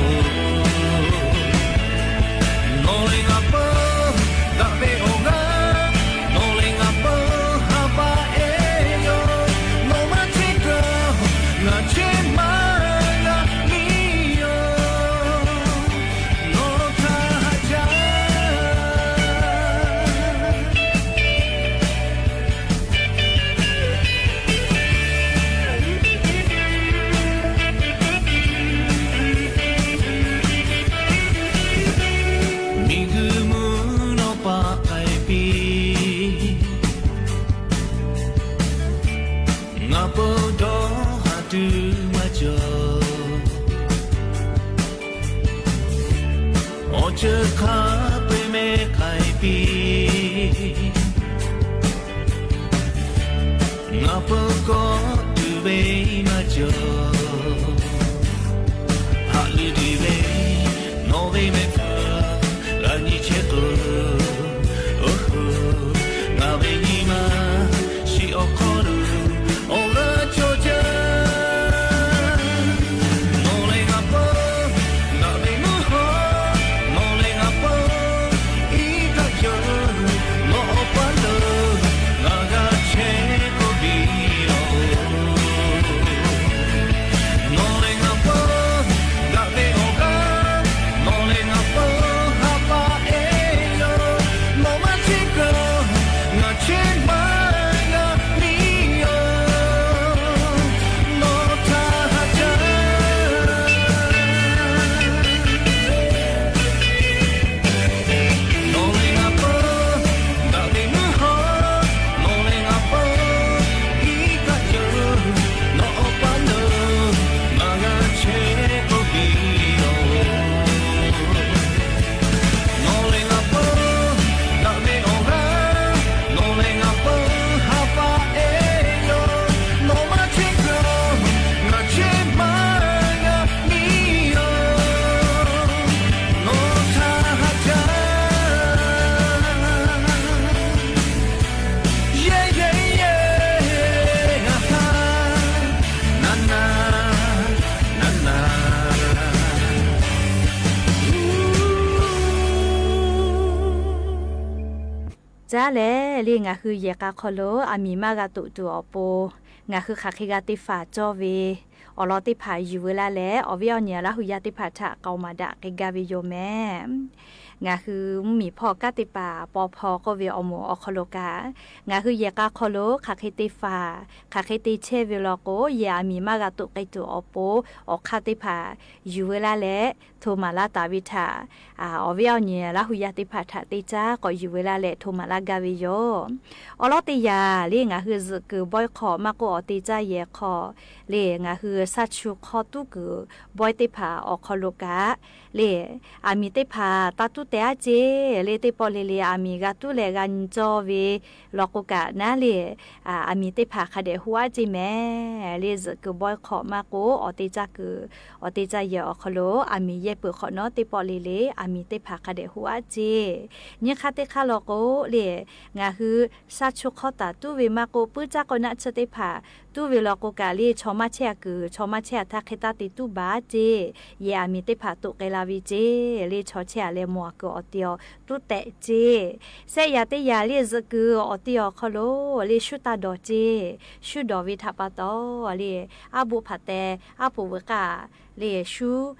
Nawˬ lehˬ ngaˬ pawˆ daꞈ ve awˬ g'aˇ, nawˬ lehˬ ngaˬ pawˆ ha pa ehˉ yoˬ. Nawˬ maˇ chehˇ kaꞈ ngaˬ chehˇ maˇ g'a piˇ yoˬ. Nawˬ htaꞈ haꞈ jaˇ. Miˬguiˬ mvuhˇ naw paˆ k'ai piˇ, ngaˬ peuˬ dawˇ haˍ tuˬ maˇ cawˬ. Awˬ ceuˬ hk'a peu-eˬ meh k'ai piˇ, ngaˬ peuˬ kawˆ tuˬ ve maˇ cawˬ. Haꞈ leuˆ tuˬ ve nawˬ ve mehˆ htaꞈ g'a nyi chehˇ k'o, ngaˬ ve nyi ma shiˍ awˬ hk'aw lo awˬ g'aˇ cawˬ jaˇ. Nawˬ lehˬ ngaˬ pawˆ daꞈ ve meuˇ haw, nawˬ lehˬ ngaˬ pawˆ iˉ kaˆ cawˬ, nawˬ awˬ pa lo ngaˬ g'a chehˇ k'oˆ piˇ yoˬ. Aˉ lehˬ le, ngaˬ hui yehˬ k'a hk'aw lo aˬ miˍ maˇ g'a toꞈ tuˬ awˬ pon, ngaˬ hui hk'aˬ hk'e g'a te faˍ cawˇ ve awˬ lawn teˇ hpaˍ yuˬ veu laˇ leh, awˬ viˉ awˬ nyi Laˇ hu yaˇ teˇ hpaˍ htaꞈ k'aoˍ maˍ daꞈ k'ai gaˇ ve yoˬ mehˍ. Ngaˬ hui mvuhˇmiˬ hpawˇ kanˉ te paˍ paw hpaw k'oˆ ve awˬ moˍ awˬ hk'aw lo kaꞈ, ngaˬ hui yehˬ k'a hk'aw lo hk'aˬ hk'e te faˍ, hk'aˬ hk'e te chehˇ ve law k'o, yehˬ aˬ miˍ maˇ g'a toꞈ k'ai tuˬ awˬ pon, awˬ hk'aˇ teˇ hpaˍ yuˬ veu laˇ leh hto maˍ laˇ taˍ ve htaꞈ, awˬ viˉ awˬ nyi Laˇ hu yaˇ teˇ hpaˍ htaꞈ te caˉ k'awꞈ yuˬ veu laˇ leh hto maˍ laˇ gaˇ ve yoˬ. Awˬ lawn teˇ yanˇ le, ngaˬ hui zuhꞈ kuiˬ bawehˇ hk'aw maˇ k'oˆ, awˬ te caˇ yehˬ hk'aw le, ngaˬ hui shaˉ chu hk'awˇ tuˉ kuiˬ bawehˇ teˇ hpaˍ awˬ hk'aw lo kaꞈ le, aˬ miˍ teˇ hpaˍ taˇ tuˉ teh aˉ ceˇ le. Teˇ pawˆ le le aˬ miˍ g'a tuˉ leh g'a nyi cawˇ ve law k'o kaꞈ naˉ le, aˬ miˍ teˇ hpaˍ hk'a dehꞈ hoˆ aˉ ceˇ mehˍ le. Zuhꞈ kuiˬ bawehˇ hk'aw maˇ k'oˆ, awˬ te caˇ kuiˬ, awˬ te caˇ yehˬ awˬ hk'aw lo aˬ miˍ yehˇ peuˬ hk'awꞈ nawˉ teˇ pawˆ le le aˬ miˍ teˇ hpaˍ hk'a dehꞈ hoˆ aˉ ceˇ. Nyi hk'aˇ teˇ hk'aˇ law k'o le, ngaˬ hui shaˉ chu hk'awˇ taˍ tuˉ ve maˇ k'oˆ, puiˉ caˇ k'awˇ naˆ chi teˇ hpaˍ tuˉ ve law k'o kaꞈ le, chaw maˇ chehˇ a kuiˬ, chaw maˇ chehˇ a htaˇ hk'e taˇ te tuˉ baˬ ceˇ. Yehˬ aˬ miˍ teˇ hpaˍ toꞈ k'ai la ve ceˇ le. Chaw chehˇ a leh mawˬ a kuiˬ awˬ te awˬ tuˉ tehꞈ ceˇ. Shehˆ yaꞈ teˇ yaꞈ le, zuhꞈ kuiˬ awˬ te awˬ hk'aw lo le shuˉ taˇ dawˬ ceˇ. Shuˉ dawˬ ve htaꞈ pa taw le, aˉ boˆ hpaˍ teh aˉ poꞈ veuꞈ k'aˇ le shuˉ,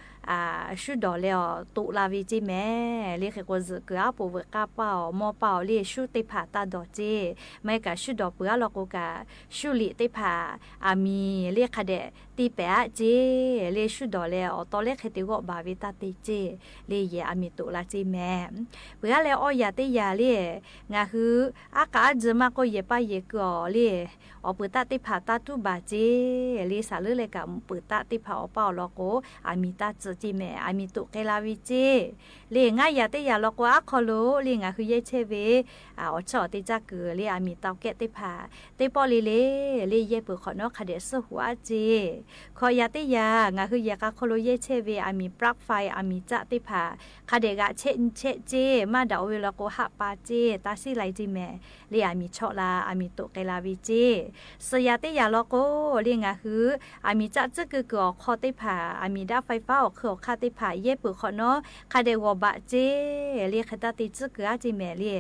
shuˉ dawˬ leh awˬ toꞈ la ve ceˇ mehˍ le. Hk'e k'o zuhꞈ kuiˬ aˉ poꞈ veuꞈ k'aˇ paˇ awˬ mawˇ paˇ awˬ le shuˉ teˇ hpaˍ taˇ dawˬ ceˇ. Maˇ heˆ kaꞈ shuˉ dawˬ peuˬ aˉ law k'o kaꞈ, shuˉ liꞈ teˇ hpaˍ aˬ miˍ le hk'a dehꞈ te pehˍ aˉ ceˇ le. Shuˉ dawˬ leh awˬ taw lehˉ hk'e te g'awˆ baˬ ve taˇ te ceˇ le. Yehˬ aˬ miˍ toꞈ la ceˇ mehˍ. Peuˬ aˉ leh awˇ yaꞈ teˇ yaꞈ le, ngaˬ hui aˉ k'aꞈ aˉ ji maˇ k'oˆ, yehˬ paˇ yehˬ ku awˬ le awˬ peuˬ taˆ teˇ hpaˍ taˇ tuˉ baˬ ceˇ le. Saˍ leuˉ leh kaꞈ peuˬ taˆ teˇ hpaˍ awˬ paˇ awˬ lawn k'o, aˬ miˍ taˇ tcuh ceˇ mehˍ, aˬ miˍ toꞈ k'ai la ve ceˇ le. Ngaˇ yaꞈ teˇ yaꞈ law k'o, aˉ hk'aw lo le ngaˬ hui yehˇ chehˇ ve awˬ chiˇ awˬ te caˇ kuiˬ le aˬ miˍ tawˬ kehˆ teˇ hpaˍ teˇ pawˆ le le le yehˇ peuˬ hk'awꞈ nawˉ hk'a dehꞈ suhˉ hoꞈ aˉ ceˇ. Hkawꞈ yaꞈ teˇ yaꞈ ngaˬ hui yehˬ k'a hk'aw lo yehˇ chehˇ ve aˬ miˍ plug faiˇ aˬ miˍ caˆ teˇ hpaˍ hk'a dehꞈ g'aꞈ chehˆ nyi chehˆ ceˇ. Maˇ daꞈ-o ve law k'o, haˆ pa ceˇ, taˇ siˉ lai ceˇ mehˍ le. Aˬ miˍ chawˆ la, aˬ miˍ toꞈ k'ai la ve ceˇ. Suhˍ yaꞈ teˇ yaꞈ law k'o le ngaˬ hui aˬ miˍ caˆ tcuhˉ keu kuiˬ awˬ hk'aw teˇ hpaˍ, aˬ miˍ daꞈ faiˇ faˉ awˬ hk'ui awˬ hk'aˇ teˇ hpaˍ yehˇ peuˬ hk'awꞈ nawˉ hk'a dehꞈ g'awˬ baꞈ ceˇ le. Hk'e taˇ te tcuhˉ keu aˉ ceˇ mehˍ le.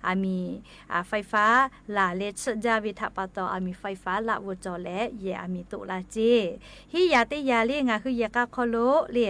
Aˬ miˍ faiˇ faˉ laˬ leh chiˆ jaˇ ve htaꞈ pa taw, aˬ miˍ faiˇ faˉ laꞈ g'awˇ cawˬ leh yehˬ aˬ miˍ toꞈ la ceˇ. Hiˉ yaꞈ teˇ yaꞈ le ngaˬ hui yehˬ k'a hk'aw lo le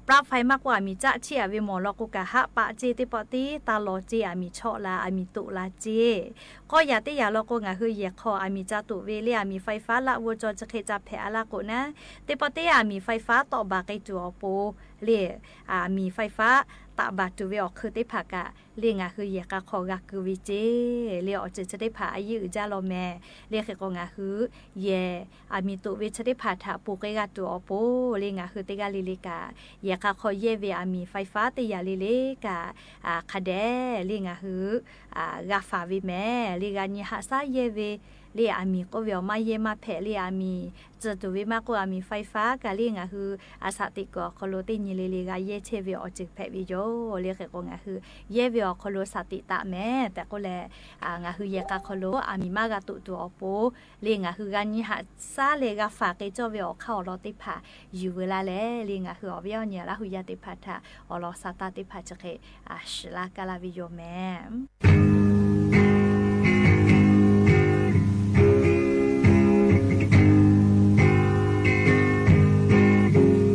plug faiˇ maˇ k'oˆ, aˬ miˍ caˆ chiˆ aꞈ ve mawˬ law k'o kaꞈ, haˆ pa ceˇ, teˇ pawˆ tiˉ taˇ law ceˇ, aˬ miˍ chawˆ la, aˬ miˍ toꞈ la ceˇ. K'awˇ yaꞈ teˇ yaꞈ law k'o, ngaˬ hui yehˬ hk'aw aˬ miˍ ca toꞈ ve le, aˬ miˍ faiˇ faˉ laꞈ g'awˇ cawˬ chi hk'e ca hpehꞈ a laˇ k'o naˉ, teˇ pawˆ tiˉ aˬ miˍ faiˇ faˉ tawˆ baˬ k'ai tuˬ awˬ pon le, aˬ miˍ faiˇ faˉ taꞈ baˬ tuˬ ve awˬ hk'ui teˇ hpaˍ kaꞈ le ngaˬ hui yehˬ k'a hk'aw g'a keu ve ceˇ le. Awˬ ceuˬ chi teˇ hpaˍ a yeˇ uiˍ jaˇ law mehˍ le. Hk'e k'o ngaˬ hui yehˬ aˬ miˍ toꞈ ve chi teˇ hpaˍ htaꞈ ponˬ k'ai g'a tuˬ awˬ pon le, ngaˬ hui teˇ g'aˇ le le kaꞈ yehˬ k'a hk'aw yehˇ ve aˬ miˍ faiˇ faˉ teˇ yaꞈ le le kaꞈ hk'a dehꞈ le ngaˬ hui g'a faˍ ve mehˍ le. G'a nyi haꞈ shaˉ yehˇ ve le, aˬ miˍ k'oˆ ve awˬ maˇ yehˇ maˇ hpehꞈ le. Aˬ miˍ tcuh tuˬ ve maˇ k'oˆ, aˬ miˍ faiˇ faˉ kaꞈ le ngaˬ hui a shaꞈ teꞈ kuiˬ awˬ hk'aw lo teˇ nyi le le g'a yehˇ chehˇ ve awˬ ceuˬ hpehꞈ ve yoˬ le. Hk'e k'o ngaˬ hui yehˇ ve awˬ hk'aw lo shaꞈ teꞈ taˍ mehˍ tehꞈ k'oˆ leh, ngaˬ hui yehˬ k'a hk'aw lo aˬ miˍ maˇ g'a toꞈ tuˬ awˬ pon le ngaˬ hui g'a nyi haꞈ shaˉ leh g'a faˍ k'ai cawˇ ve awˬ hk'aˇ awˬ lawn teˇ hpaˍ yuˬ veu laˇ leh le ngaˬ hui awˬ viˉ awˬ nyi Laˇ hu yaˇ teˇ hpaˍ htaꞈ awˬ lawn sha taˇ teˇ hpaˍ chi hk'e shiˍ laˇ kaˇ laˇ ve yoˬ mehˍ.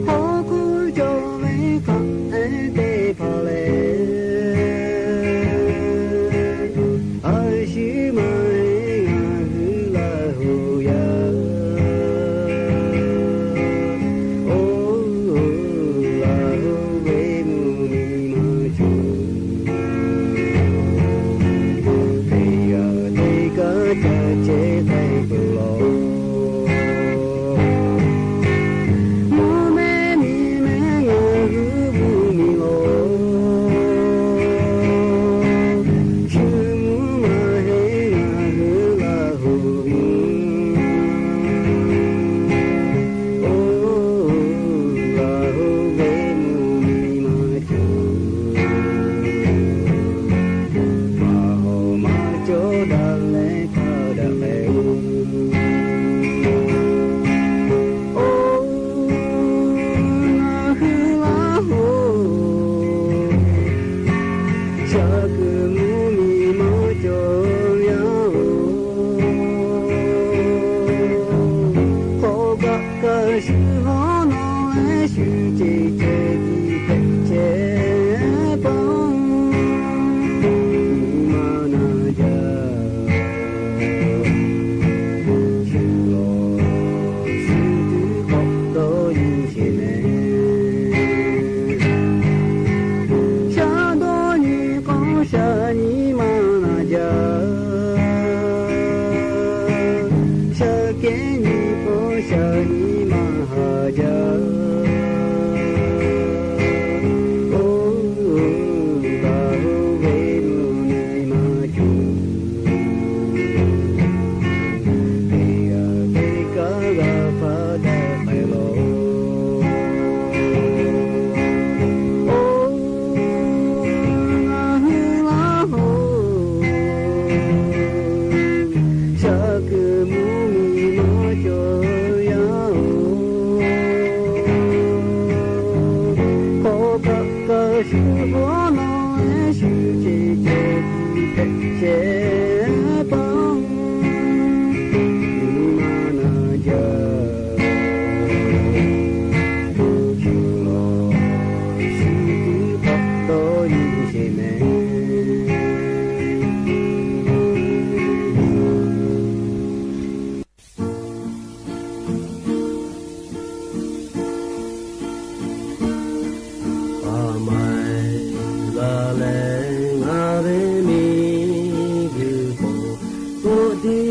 Hk'aw hkuˇ cawˬ ve hk'aˬ hk'e teˇ hpaˍ lehˬ, a shu maˇ heˆ ngaˬ hui Laˇ hu yaˇ. Oˬ, Laˇ hu ve mvuhˇmiˬ maˇ cawˬ. Teˇ g'aˇ teˇ kaˉ ca chehˇ k'ai peuˬ law. Mvuhˇ mehˆ miˬ mehˆ ngaˬ hui mvuhˇmiˬ law. Shu mvuhˇ maˇ heˆ ngaˬ hui Laˇ hu mvuhˇ. Oˬ, Laˇ hu ve mvuhˇmiˬ maˇ cawˬ. Maˇ hawˍ maˇ cawˬ daꞈ leh hk'a daꞈ k'ai. Oˬ, ngaˬ hui Laˇ hu, shaˍ kuiˬ mvuhˇmiˬ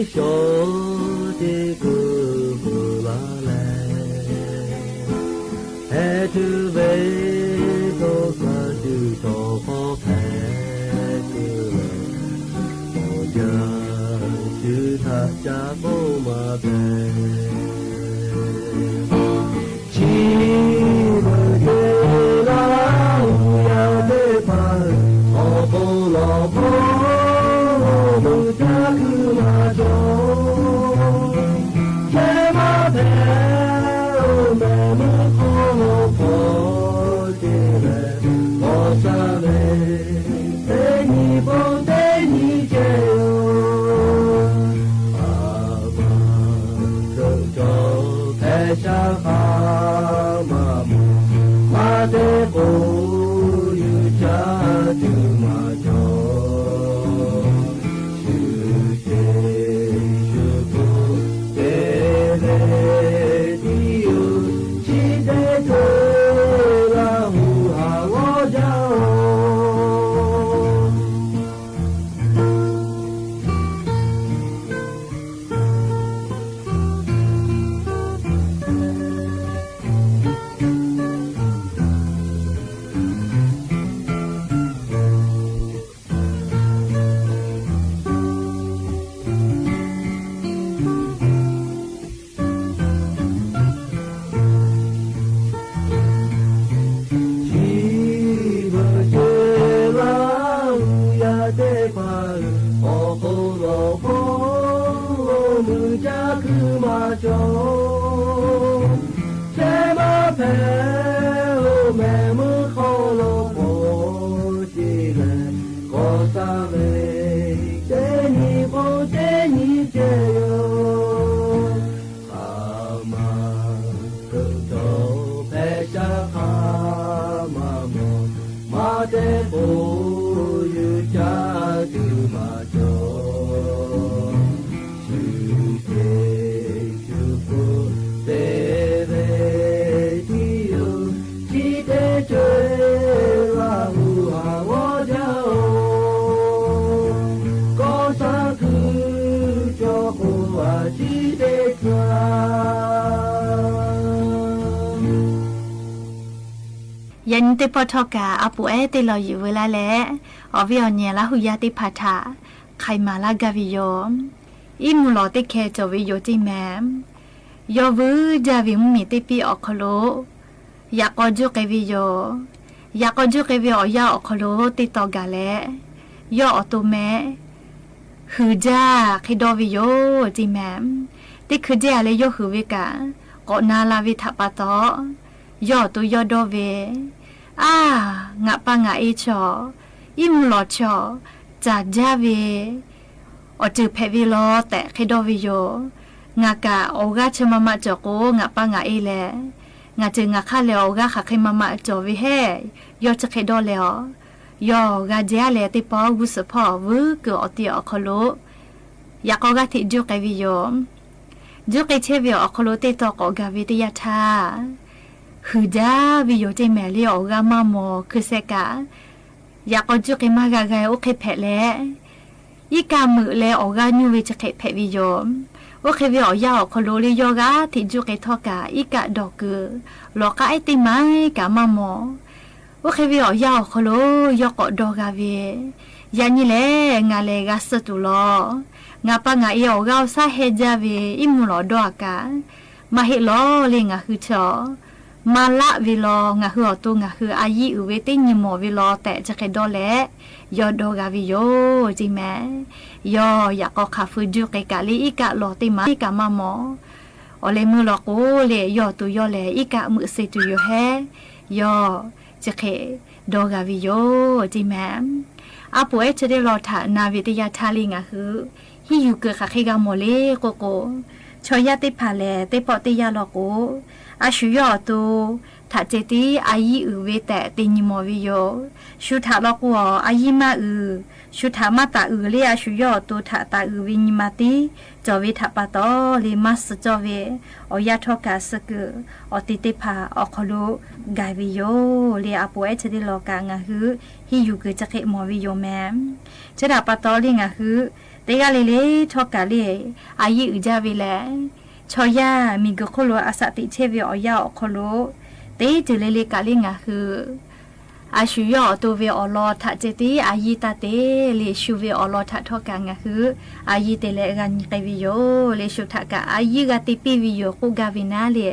Shawˍ teˇ kuiˬ pu la leh, heh tuˬ ve dawˇ hk'a tuˬ htawˇ hk'awˇ hpehꞈ tuˬ, awˬ yanˇ shu htaꞈ ca k'oˆ maˇ hpehꞈ. Chi beuꞈ ceh Laˇ huˍ yaˇ teˇ hpaˍ awˬ hk'aw lo hpawˇ lo mui caˇ kuiˬ maˇ cawˬ. Chehˇ maˇ hpehꞈ oˬ mehˍ meuˇ hk'aw lo k'awꞈ te leh, k'awꞈ shaˉ ve teˇ nyi pon teˇ nyi ceh yoˬ. Aˬ ma hkeuꞈ cawˬ hpehꞈ shaˉ hk'a maˇ mawˬ, maˇ te k'o yuˬ caˇ tuˬ maˇ cawˬ. Shu ceh shu hpu te ve tiˉ yoˬ, chi teˇ ceuˬ Laˇ huˍ haˍ g'awˇ jaˇ oˬ. Chi beuꞈ ceh Laˇ huˍ yaˇ teˇ hpaˍ awˬ hk'aw lo hpawˇ lo mui caˇ kuiˬ maˇ cawˬ. Chehˇ maˇ hpehꞈ oˬ mehˍ meuˇ hk'aw lo k'awꞈ te leh, k'awꞈ shaˉ ve teˇ nyi pon teˇ nyi ceh yoˬ. Aˬ ma hkeuꞈ cawˬ hpehꞈ shaˉ hk'a maˇ mawˬ, maˇ te k'o yuˬ caˇ tuˬ maˇ cawˬ. Shu ceh shu hpu te ve tiˉ yoˬ, chi teˇ ceuˬ Laˇ huˍ haˍ g'awˇ jaˇ oˬ. K'awꞈ shaˉ kuiˬ cawˬ k'o a ciˉ teˇ hkaˇ. Yaꞈ nyi teˇ pawˆ htawˇ kaꞈ a poˍ ehˉ teˇ lawˬ yuˬ veu laˇ leh, awˬ viˉ awˬ nyi Laˇ huˍ yaˇ teˇ hpaˍ htaꞈ hk'ai maˍ laˇ gaˇ ve yoˬ. Iˉ mvuhˇ lawˬ teˇ hkeh cawˬ ve yoˬ ceˇ mehˍ. Yawˇ vuiˇ jaˇ ve mvuhˇmiˬ teˇ piˇ awˬ hk'aw lo yaꞈ k'aw juˇ k'ai ve yoˬ. Yaꞈ k'aw juˇ k'ai ve awˬ yanˇ awˬ hk'aw lo teˇ taw gaˬ leh, yawˇ awˬ to meh huiˍ jaˇ hk'e dawˇ ve yoˬ ceˇ mehˍ. Teˇ hkui jeˇ a leh yawˇ huiˍ ve kaꞈ k'awꞈ na la ve htaꞈ pa taw, yawˇ awˬ to yawˇ dawˇ ve, Aˬ, ngaˬ pa ngaˬ e chaw, iˉ mvuhˇ lawˬ chaw, caˬ jaˇ ve awˬ ceuˬ hpehꞈ ve law tehꞈ hk'e dawˇ ve yoˬ. Ngaˬ kaꞈ awˬ g'aˇ chi ma ma cawˬ k'o, ngaˬ pa ngaˬ e lehˬ, ngaˬ ceuˬ ngaˬ hk'aˇ lehˬ awˬ g'aˇ hk'aˬ hk'e ma ma cawˬ ve hehˉ, yawˇ chi hk'e dawˇ leh a, yawˇ g'a jehˇ leh teˇ pawˆ g'uˇ suhˍ hpawˇ vuiˇ kuiˬ awˬ ti awˬ hk'aw lo yaꞈ k'aw g'aˇ hteꞈ juˇ k'ai ve yoˬ. Juˇ k'ai chehˇ ve awˬ hk'aw lo teˇ taw k'awꞈ gaˬ ve teˇ yanˇ htaˇ, huiˍ jaˇ ve yoˬ ceˇ mehˍ leh awˬ g'aˇ maˇ mawˬ hkui sheh kaꞈ, yaꞈ k'aw juˇ k'ai maˇ g'a g'a oˇ hk'e hpehꞈ leh, iˉ kaˆ meuꞈ leh awˬ g'aˇ nyuˇ ve chi hk'e hpehꞈ ve yoˬ. Oˇ hk'e ve awˬ yanˇ awˬ hk'aw lo leh yawˇ g'aˇ hteꞈ juˇ k'ai htawˇ kaꞈ iˉ kaˆ dawˬ kuiˬ lawˬ k'aˉ ehˉ teˇ ma kaꞈ maˇ mawˬ. Oˇ hk'e ve awˬ yanˇ awˬ hk'aw lo yawˇ k'awꞈ dawˇ g'a ve, Yaꞈ nyi lehˬ ngaˬ lehˬ g'a suh tuˬ law. Ngaˬ pa ngaˬ e awˬ g'aˇ awˬ shaˉ heh jaˇ ve iˉ mvuhˇ lawˬ dawˇ a kaꞈ, maˇ heˆ lawˬ leh ngaˬ hui chaw maˇ laˆ ve law, ngaˬ hui awˬ to ngaˬ hui a yiˇ uiˍ ve teˇ nyi mawˬ ve law tehꞈ chi hk'e dawˇ leh, yawˇ dawˇ g'a ve yoˬ ceˇ mehˍ. Yawˇ yaꞈ k'aw hk'aˬ hpui juˇ k'ai kaꞈ leh iˉ kaˆ lawˬ teˇ ma iˉ kaˆ maˇ mawˬ. Awˬ leh meuˇ law k'o leh yawˇ awˬ to yawˇ lehˬ iˉ kaˆ meuꞈ suh tuˬ yoˬ hehˉ, yawˇ chi hk'e dawˇ g'a ve yoˬ ceˇ mehˍ. A poˍ ehˉ chi teˇ lawˬ htaꞈ na ve teˇ yanˇ htaˇ leh ngaˬ hui hiˇ yuˬ kuiˬ hk'aˬ hk'e g'a mawˬ le k'oˆ k'o, chaw yaˇ teˇ hpaˍ lehˬ teˇ pawˆ teˇ yanˇ law k'o, a shu yawˇ awˬ to htaꞈ ceh tiˉ a yiˇ uiˍ ve tehꞈ te nyi mawˬ ve yoˬ. Shu htaꞈ law k'o a yiˇ maˇ uiˍ, shu htaꞈ maˇ taˍ uiˍ leh a shu yawˇ awˬ to htaꞈ taˍ uiˍ ve nyi ma tiˉ cawˬ ve htaꞈ pa taw leh maˇ suh cawˇ ve awˬ yanˇ htawˇ kaꞈ suh kuiˬ awˬ te teˇ hpaˍ awˬ hk'aw lo gaˬ ve yoˬ leh a poˍ ehˉ chi teˇ lawˬ kaꞈ ngaˬ hui hiˇ yuˬ kuiˬ chi hk'e mawˬ ve yoˬ mehˍ. Chi htaꞈ pa taw leh ngaˬ hui Teˇ g'aˇ le le htawˇ kaꞈ le, a yiˇ uiˍ jaˇ ve lehˬ, chaw yaˇ miˬguiˬ hk'oˆ lo a shaꞈ teꞈ chehˇ ve awˬ yanˇ awˬ hk'aw lo, teˇ ceuˬ le le kaꞈ le ngaˬ hui a shu yawˇ awˬ to ve awˬ lawn htaꞈ ceh tiˉ a yiˇ taˇ te le, shu ve awˬ lawn htaꞈ htawˇ kaꞈ ngaˬ hui a yiˇ te leh g'a nyi k'ai ve yoˬ le. Shu htaꞈ kaꞈ a yiˇ g'a te piˇ ve yoˬ k'oˆ gaˇ ve naˉ le,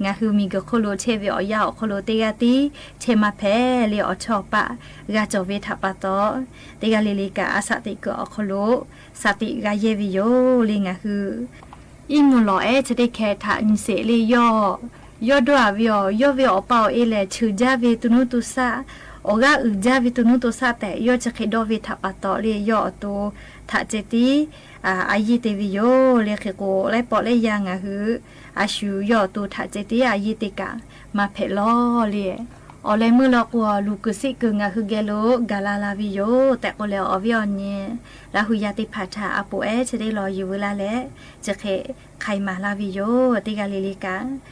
ngaˬ hui miˬguiˬ hk'oˆ lo chehˇ ve awˬ yanˇ awˬ hk'aw lo teˇ g'aˇ tiˉ chehˇ maˇ hpehꞈ le. Awˬ chawˇ awˬ paˆ g'a cawˬ ve htaꞈ pa taw, teˇ g'aˇ le le kaꞈ a shaꞈ teꞈ kuiˬ awˬ hk'aw lo shaꞈ teꞈ g'a yehˇ ve yoˬ le. Ngaˬ hui iˉ mvuhˇ lawˬ ehˉ chi teˇ hkeh htaꞈ nyi sheˍ le. Yawˇ, yawˇ dawˇ a ve awˬ, yawˇ ve awˬ pa awˬ e lehˬ, cheuˬ jaˇ ve to nuˇ to shaˆ, awˬ g'aˇ uiˍ jaˇ ve to nuˇ to shaˆ tehꞈ yawˇ chi hk'e dawˇ ve htaꞈ pa taw le, yawˇ awˬ to htaꞈ ceh tiˉ a yiˇ te ve yoˬ le. Hk'e k'o, laiˉ pawˆ laiˉ yaˇ ngaˬ hui a shu yawˇ awˬ to htaꞈ ceh tiˉ a yiˇ te kaꞈ maˇ hpehꞈ lawˬ le. Awˬ leh meuˇ law k'o, luˬ kuiˬ siˆ kuiˬ ngaˬ hui geh lo gaˬ la la ve yoˬ tehꞈ k'oˆ leh, awˬ viˉ awˬ nyi Laˇ hu yaˇ teˇ hpaˍ htaꞈ a poˍ ehˉ chi teˇ lawˬ yuˬ veu laˇ leh, chi hk'e hk'ai maˍ laˇ ve yoˬ. Teˇ g'aˇ le le kaꞈ,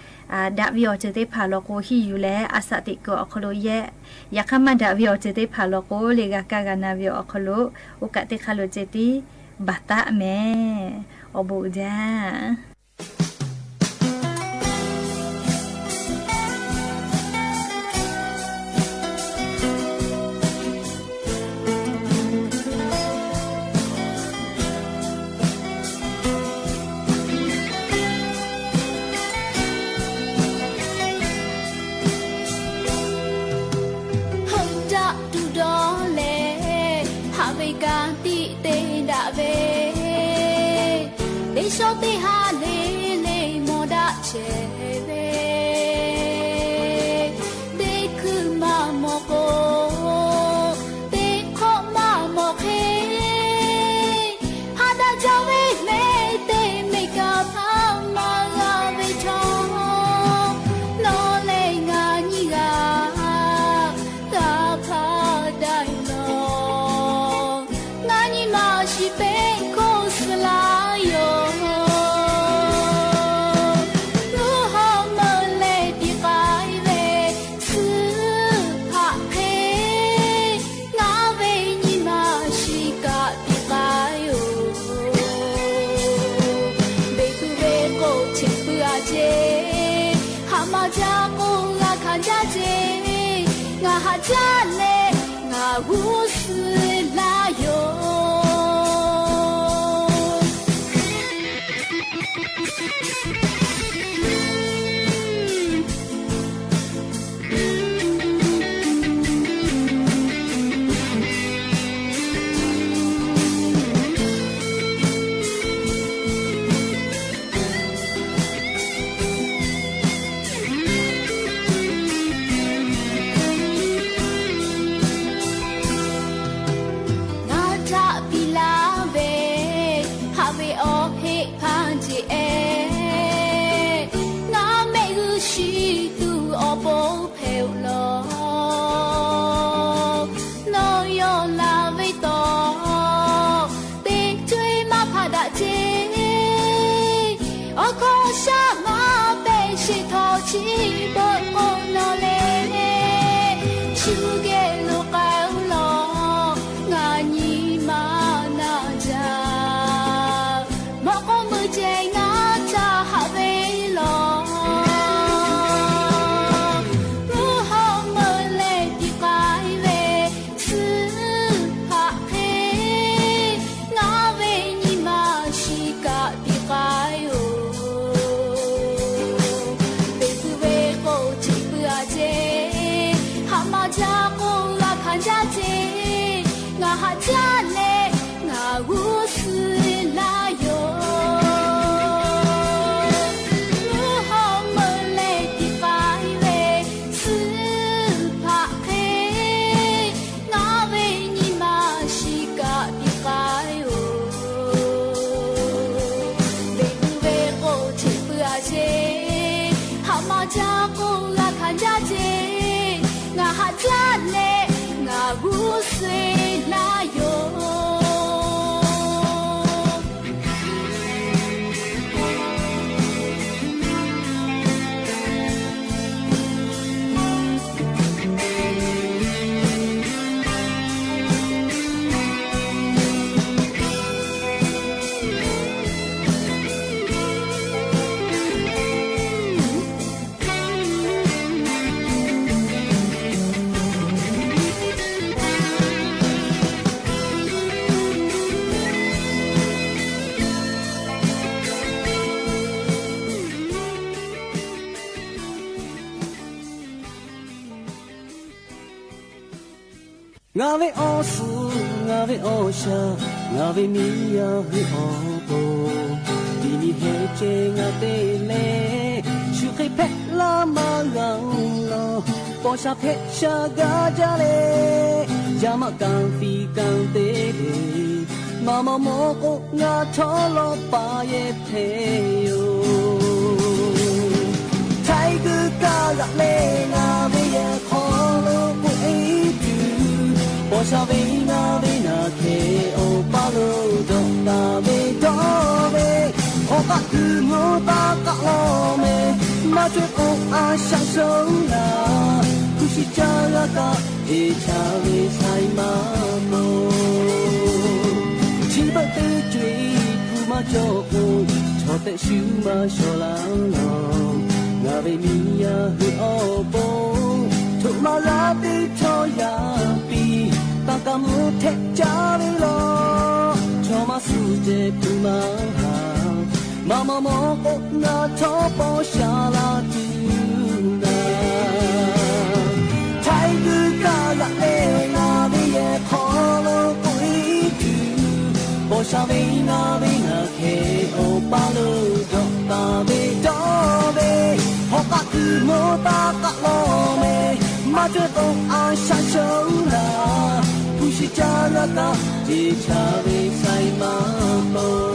daꞈ ve awˬ ceuˬ teˇ hpaˍ law k'o, hiˇ yuˬ leh a shaꞈ teꞈ kuiˬ awˬ hk'aw lo yehˇ. Yaꞈ hk'aˇ, maˇ daꞈ ve awˬ ceuˬ teˇ hpaˍ law k'o le, g'a kaˇ g'a na ve awˬ hk'aw lo oˇ kaꞈ teˇ hk'aˇ lo ceh tiˉ baˬ taˉ mehˍ. Awˬ bon uiˍ jaˇ. Heuˆ daꞈ tuˬ dawˇ leh, haꞈ ve ka tiꞈ te daꞈ ve, teˇ shawˉ teˇ ha le le mawˬ daꞈ chehˇ ve, teˇ hkui maˇ mawˬ k'o, teˇ hk'awꞈ maˇ mawˬ hk'e, ha daꞈ jaˇ ve mehˆ teˇ mehˆ kaꞈ hpaˇ maˇ g'a ve chaw, nawˬ leh ngaˬ nyiˇ g'aˇ taˇ hpaˇ daꞈ lawˬ. Ngaˬ nyi ma shiˍ peˆ hk'oˆ suh laˇ yoˬ. Luˬ hawˉ meuˇ leh tiꞈ k'ai ve suhˉ hpaꞈ hk'e, ngaˬ ve nyi ma shiˍ kaꞈ tiꞈ k'ai yoˬ. Beˬ tuˬ ve k'o, cheꞈ puiˉ a ceˇ, haꞈ ma jaˇ k'o g'a hkanˍ jaˇ ceˇ, ngaˬ haꞈ jaˇ leh ngaˬ g'uˇ suh laˇ yoˬ. Ngaˬ htaꞈ piˇ laˇ ve, haꞈ ve awˬ heˆ hpanˇ jeˬ ehˉ, ngaˬ mehˆ g'uˇ shiˍ tuˬ awˬ pon hpehꞈ-oˬ law. Nawˬ yawˇ laˬ ve taw, teˇ co-e maˇ hpaˇ daꞈ ceˇ. Awˬ hkawˇ shaˉ maˇ pehꞈ sheˍ htawˇ, chi beuꞈ k'o nawˬ lehˬ, shu geh lo k'ai-o law. Ngaˬ nyi ma naˬ jaˇ, mawꞈ k'aw meuˇ ceh ngaˬ htaꞈ haꞈ ve law. Luˬ hawˉ meuˇ leh tiꞈ k'ai ve suhˉ hpaꞈ hk'e, ngaˬ ve nyi ma shiˍ kaꞈ tiꞈ k'ai-oˬ. Beˬ tuˬ ve k'o, cheꞈ puiˉ a ceˇ, haꞈ ma jaˇ k'o g'a hkanˍ jaˇ ceˇ, ngaˬ haꞈ jaˇ leh ngaˬ g'uˇ suh laˇ yoˬ. Luˬ hawˉ meuˇ leh tiꞈ k'ai ve suhˉ hpaꞈ hk'e, ngaˬ ve nyi ma shiˍ kaꞈ tiꞈ k'ai-oˬ. Beˬ tuˬ ve k'o, cheꞈ puiˉ a ceˇ, haꞈ ma jaˇ k'o g'a hkanˍ jaˇ ceˇ, ngaˬ haꞈ jaˇ leh ngaˬ g'uˇ suh laˇ yoˬ. Ngaˬ ve awˬ suhˍ, ngaˬ ve awˬ shaˍ, ngaˬ ve miˇ yaˇ hui awˬ pon, tiꞈ nyi heh ceh ngaˬ te leh, shu hk'e hpehꞈ laˇ maˇ g'a-oˬ law. Paw sha hpehꞈ sha gaˇ jaˇ leh, yaˇ maˆ kanˍ fiˍ kanˍ te ve, maˇ maw mawˇ k'o ngaˬ htawˇ lawˇ paˍ yehˇ hpehꞈ yoˬ. Htaiˍ g'uiˬ kaˇ g'aꞈ leh ngaˬ ve yehˬ hk'aw lo k'oꞈ e tuˬ, paw sha ve ngaˬ ve naˬ hkeh awˬ paˇ lo dawꞈ taˍ ve dawˇ ve, hk'aw k'aˆ kuiˬ mvuhˇ taˇ k'aˆ lawˇ meh, maˇ cawehˇ k'o a shaꞈ shonˉ laˬ, hpu shi caˇ g'a kaꞈ teˇ chaˇ ve shaiˍ maˇ mawˬ. Chi beuꞈ teˇ co-e hpu maˇ cawˬ k'o, chaw tehꞈ shu maˇ shawˍ laˇ lawˬ. Ngaˬ ve miˇ yaˇ hui awˬ pon, htoꞈ ma g'a teˇ htawˇ yaˇ piˇ, taˇ kaˇ mvuhˇ htehꞈ caˇ ve lawˬ. Chaw maˇ suh ceh hpu maˇ haˍ, maˇ maw mawˇ k'o ngaˬ htawˇ paw sha laˇ tuˬ naˍ. Htaiˍ g'uiˬ kaˇ g'aꞈ leh ngaˬ ve yehˬ hk'aw lo k'oꞈ e tuˬ, paw sha ve ngaˬ ve naˬ hkeh awˬ paˇ lo dawꞈ taˍ ve dawˇ ve, hk'aw k'aˆ kuiˬ mvuhˇ taˇ k'aˆ lawˇ meh, maˇ cawehˇ k'o a shaꞈ shonˉ laˬ, hpu shi caˇ g'a kaꞈ teˇ chaˇ ve shaiˍ maˇ mawˬ.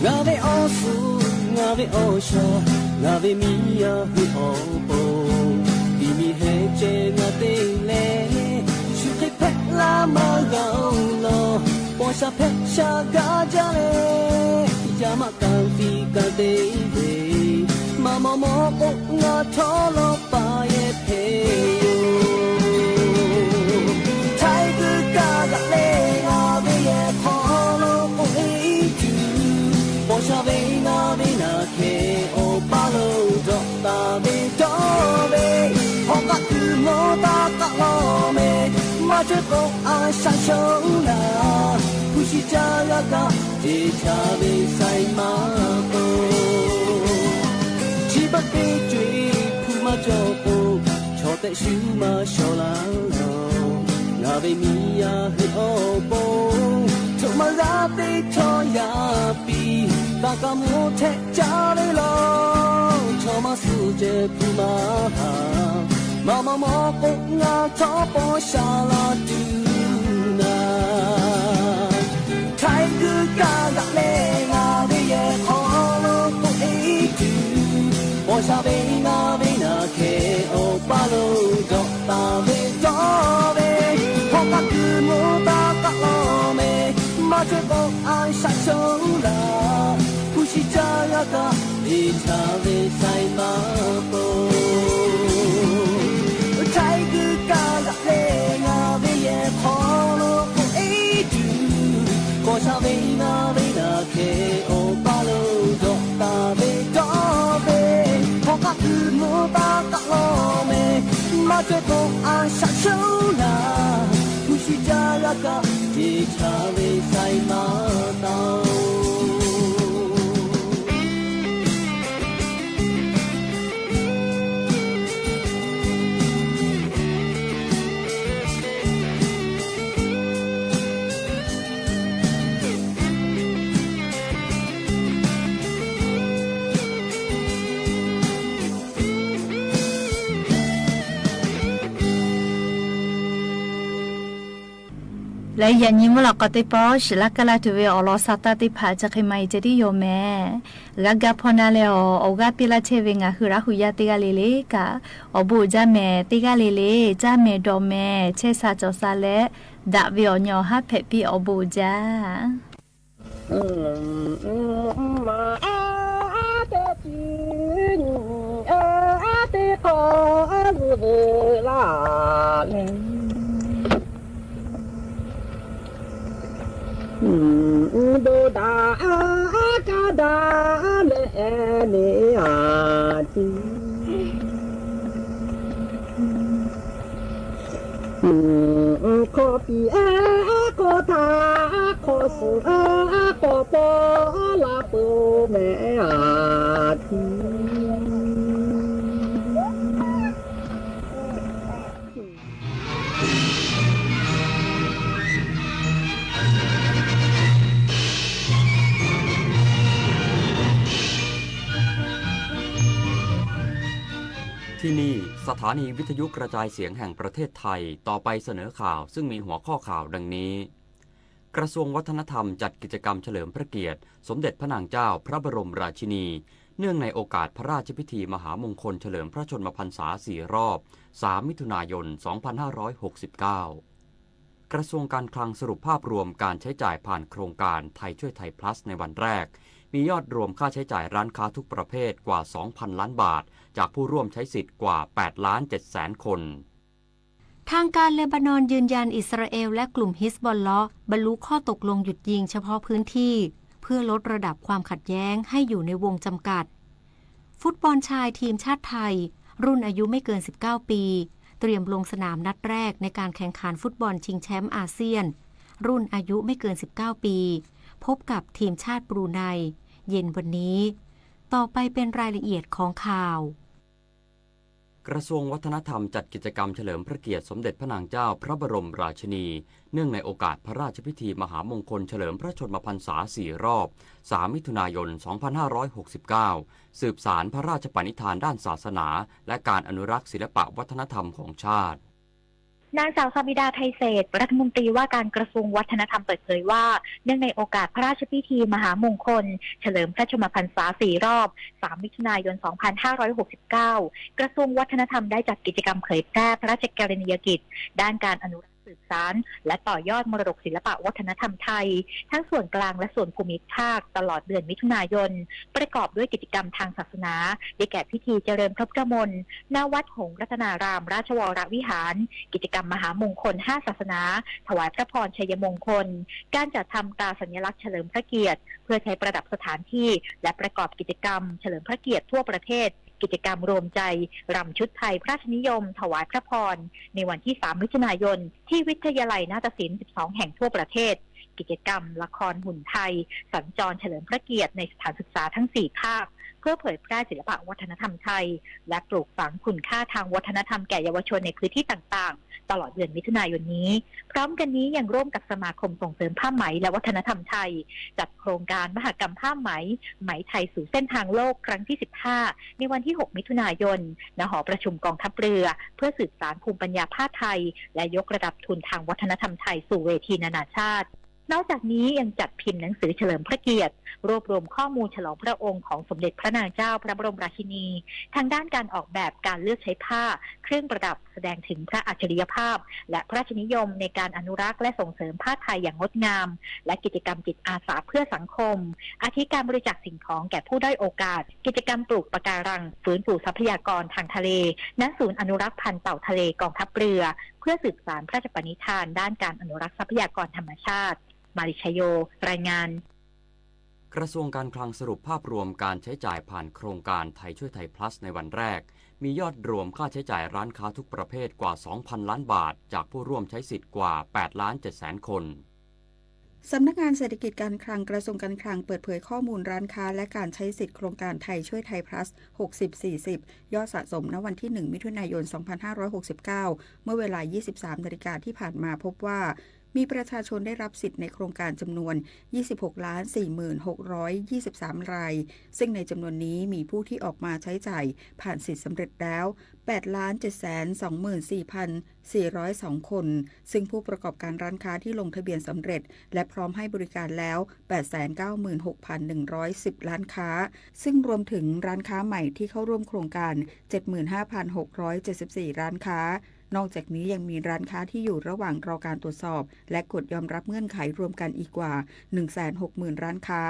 Ngaˬ ve awˬ suhˍ, ngaˬ ve awˬ shaˍ, ngaˬ ve miˇ yaˇ hui awˬ pon, tiꞈ nyi heh ceh ngaˬ te leh, shu hk'e hpehꞈ laˇ maˇ g'a-oˬ law. Paw sha hpehꞈ sha gaˇ jaˇ leh, yaˇ maˆ kanˍ fiˍ kanˍ te ve, maˇ maw mawˇ k'o ngaˬ htawˇ lawˇ paˍ yehˇ hpehꞈ yoˬ. Htaiˍ g'uiˬ kaˇ g'aꞈ leh ngaˬ ve yehˬ hk'aw lo k'oꞈ e tuˬ, paw sha ve ngaˬ ve naˬ hkeh awˬ paˇ lo dawꞈ taˍ ve dawˇ ve, hk'aw k'aˆ kuiˬ mvuhˇ taˇ k'aˆ lawˇ meh, maˇ cawehˇ k'o a shaꞈ shonˉ laˬ, hpu shi caˇ g'a kaꞈ teˇ chaˇ ve shaiˍ maˇ mawˬ. Chi beuꞈ teˇ co-e hpu maˇ cawˬ k'o, chaw tehꞈ shu maˇ shawˍ laˇ lawˬ. Ngaˬ ve miˇ yaˇ hui awˬ pon, htoꞈ ma g'a teˇ htawˇ yaˇ piˇ, taˇ kaˇ mvuhˇ htehꞈ caˇ ve lawˬ. Chaw maˇ suh ceh hpu maˇ haˍ, maˇ maw mawˇ k'o ngaˬ htawˇ paw sha laˇ tuˬ naˍ. Htaiˍ g'uiˬ kaˇ g'aꞈ leh ngaˬ ve yehˬ hk'aw lo k'oꞈ e tuˬ, paw sha ve ngaˬ ve naˬ hkeh awˬ paˇ lo dawꞈ taˍ ve dawˇ ve, hk'aw k'aˆ kuiˬ mvuhˇ taˇ k'aˆ lawˇ meh, maˇ cawehˇ k'o a shaꞈ shonˉ laˬ, hpu shi caˇ g'a kaꞈ teˇ chaˇ ve shaiˍ maˇ mawˬ. Htaiˍ g'uiˬ kaˇ g'aꞈ leh ngaˬ ve yehˬ hk'aw lo k'oꞈ e tuˬ, paw sha ve ngaˬ ve naˬ hkeh awˬ paˇ lo dawꞈ taˍ ve dawˇ ve, hk'aw k'aˆ kuiˬ mvuhˇ taˇ k'aˆ lawˇ meh, maˇ cawehˇ k'o a shaꞈ shonˉ laˬ, hpu shi caˇ g'a kaꞈ teˇ chaˇ ve shaiˍ maˇ taˍ-oˬ. Leh yaꞈ nyi mvuhˇ laꞈ k'aw teˇ pawˆ shiˍ laˇ kaˇ laˇ tuˬ ve awˬ lawn sa taˇ teˇ hpaˍ chi hk'e maˇ heˆ ceh tiˉ yoˬ mehˍ. G'a ga hpawˇ na leh awˬ, awˬ g'aˇ piˇ laˇ chehˇ ve ngaˬ hui Laˇ hu yaˇ teˇ g'aˇ le le kaꞈ, awˬ bon uiˍ jaˇ mehˍ. Teˇ g'aˇ le le caˇ mehˍ dawˬ mehˍ, chehˇ sha cawˬ sha leh, daꞈ ve awˬ nyi awˬ haˉ hpehꞈ piˇ awˬ bon uiˍ jaˇ. Maˇ a teˇ chi nyi a teˇ hk'awꞈ zuhˬ ve laˇ leh, bon daꞈ a kaˇ daꞈ leh ne a tiˉ. Hk'awꞈ piˍ a hk'awꞈ htaꞈ hk'awꞈ suhˍ a hk'awꞈ pawˆ laˇ peuˬ mehˍ a tiˉ. ที่นี่ สถานีวิทยุกระจายเสียงแห่งประเทศไทย ต่อไปเสนอข่าว ซึ่งมีหัวข้อข่าวดังนี้ กระทรวงวัฒนธรรมจัดกิจกรรมเฉลิมพระเกียรติสมเด็จพระนางเจ้าพระบรมราชินี เนื่องในโอกาสพระราชพิธีมหามงคลเฉลิมพระชนมพรรษาสี่รอบ สามมิถุนายน สองพันห้าร้อยหกสิบเก้า กระทรวงการคลังสรุปภาพรวมการใช้จ่ายผ่านโครงการไทยช่วยไทย Plus ในวันแรก มียอดรวมค่าใช้จ่ายร้านค้าทุกประเภทกว่า สองพันล้านบาท จากผู้ร่วมใช้สิทธิ์กว่า แปดล้านเจ็ดแสนคน ทางการเลบานอนยืนยันอิสราเอลและกลุ่มฮิซบอลเลาะห์บรรลุข้อตกลงหยุดยิงเฉพาะพื้นที่ เพื่อลดระดับความขัดแย้งให้อยู่ในวงจำกัด ฟุตบอลชายทีมชาติไทย รุ่นอายุไม่เกิน สิบเก้า ปี เตรียมลงสนามนัดแรกในการแข่งขันฟุตบอลชิงแชมป์อาเซียน รุ่นอายุไม่เกิน สิบเก้า ปี พบกับทีมชาติบรูไน เย็นวันนี้ ต่อไปเป็นรายละเอียดของข่าว กระทรวงวัฒนธรรมจัดกิจกรรมเฉลิมพระเกียรติสมเด็จพระนางเจ้าพระบรมราชินี เนื่องในโอกาสพระราชพิธีมหามงคลเฉลิมพระชนมพรรษาสี่รอบ สามมิถุนายน สองพันห้าร้อยหกสิบเก้า สืบสานพระราชปณิธานด้านศาสนา และการอนุรักษ์ศิลปะวัฒนธรรมของชาติ นางสาวซาบิดา ไทเศษ รัฐมนตรีว่าการกระทรวงวัฒนธรรมเปิดเผยว่า เนื่องในโอกาสพระราชพิธีมหามงคล เฉลิมพระชนมพรรษาสี่รอบ สามมิถุนายน สองพันห้าร้อยหกสิบเก้า กระทรวงวัฒนธรรมได้จัดกิจกรรมเผยแพร่พระราชกรณียกิจ ด้านการอนุรักษ์สืบสาน และต่อยอดมรดกศิลปะวัฒนธรรมไทย ทั้งส่วนกลางและส่วนภูมิภาค ตลอดเดือนมิถุนายน ประกอบด้วยกิจกรรมทางศาสนา ได้แก่พิธีเจริญพระพุทธมนต์ ณ วัดหงส์รัตนารามราชวรวิหาร กิจกรรมมหามงคลห้าศาสนา ถวายพระพรชัยมงคล การจัดทำตราสัญลักษณ์เฉลิมพระเกียรติ เพื่อใช้ประดับสถานที่ และประกอบกิจกรรมเฉลิมพระเกียรติทั่วประเทศ กิจกรรมรวมใจ รำชุดไทยพระราชนิยม ถวายพระพร ในวันที่ สามมิถุนายน ที่วิทยาลัยนาฏศิลป์ สิบสองแห่งทั่วประเทศ กิจกรรมละครหุ่นไทย สัญจรเฉลิมพระเกียรติในสถานศึกษาทั้งสี่ภาค เพื่อเผยแพร่ศิลปะวัฒนธรรมไทย และปลูกฝังคุณค่าทางวัฒนธรรมแก่เยาวชนในพื้นที่ต่างๆ ตลอดเดือนมิถุนายนนี้ พร้อมกันนี้ยังร่วมกับสมาคมส่งเสริมผ้าไหมและวัฒนธรรมไทย จัดโครงการมหกรรมผ้าไหม ไหมไทยสู่เส้นทางโลกครั้งที่ สิบห้า ในวันที่ หกมิถุนายน ณ หอประชุมกองทัพเรือ เพื่อสืบสานภูมิปัญญาผ้าไทย และยกระดับทุนทางวัฒนธรรมไทยสู่เวทีนานาชาติ นอกจากนี้ยังจัดพิมพ์หนังสือเฉลิมพระเกียรติ รวบรวมข้อมูลฉลองพระองค์ของสมเด็จพระนางเจ้าพระบรมราชินี ทางด้านการออกแบบการเลือกใช้ผ้า เครื่องประดับ แสดงถึงพระอัจฉริยภาพ และพระราชนิยมในการอนุรักษ์และส่งเสริมผ้าไทยอย่างงดงาม และกิจกรรมจิตอาสาเพื่อสังคม อาทิการบริจาคสิ่งของแก่ผู้ด้อยโอกาส กิจกรรมปลูกปะการัง ฟื้นฟูทรัพยากรทางทะเล ณ ศูนย์อนุรักษ์พันธุ์เต่าทะเลกองทัพเรือ เพื่อสืบสานพระราชปณิธานด้านการอนุรักษ์ทรัพยากรธรรมชาติ มาริชโย รายงาน กระทรวงการคลังสรุปภาพรวมการใช้จ่ายผ่านโครงการไทยช่วยไทย Plus ในวันแรก มียอดรวมค่าใช้จ่ายร้านค้าทุกประเภทกว่า สองพันล้านบาท จากผู้ร่วมใช้สิทธิ์กว่า แปดล้านเจ็ดแสนคน สำนักงานเศรษฐกิจการคลังกระทรวงการคลังเปิดเผยข้อมูลร้านค้าและการใช้สิทธิ์โครงการไทยช่วยไทย Plus หกสิบสี่สิบ ยอดสะสมณวันที่ หนึ่ง มิถุนายน สองพันห้าร้อยหกสิบเก้า เมื่อเวลา ยี่สิบสามนาฬิกาที่ผ่านมาพบว่า มีประชาชนได้รับสิทธิ์ในโครงการจำนวน ยี่สิบหกล้านสี่หมื่นหกร้อยยี่สิบสาม ราย ซึ่งในจำนวนนี้มีผู้ที่ออกมาใช้จ่ายผ่านสิทธิ์สำเร็จแล้ว แปดล้านเจ็ดแสนสองหมื่นสี่พันสี่ร้อยสอง คน ซึ่งผู้ประกอบการร้านค้าที่ลงทะเบียนสำเร็จ และพร้อมให้บริการแล้ว แปดแสนเก้าหมื่นหกพันหนึ่งร้อยสิบ ร้านค้า ซึ่งรวมถึงร้านค้าใหม่ที่เข้าร่วมโครงการ เจ็ดหมื่นห้าพันหกร้อยเจ็ดสิบสี่ ร้านค้า นอกจากนี้ยังมีร้านค้าที่อยู่ระหว่างรอการตรวจสอบ และกดยอมรับเงื่อนไขรวมกันอีกกว่า หนึ่งแสนหกหมื่น ร้านค้า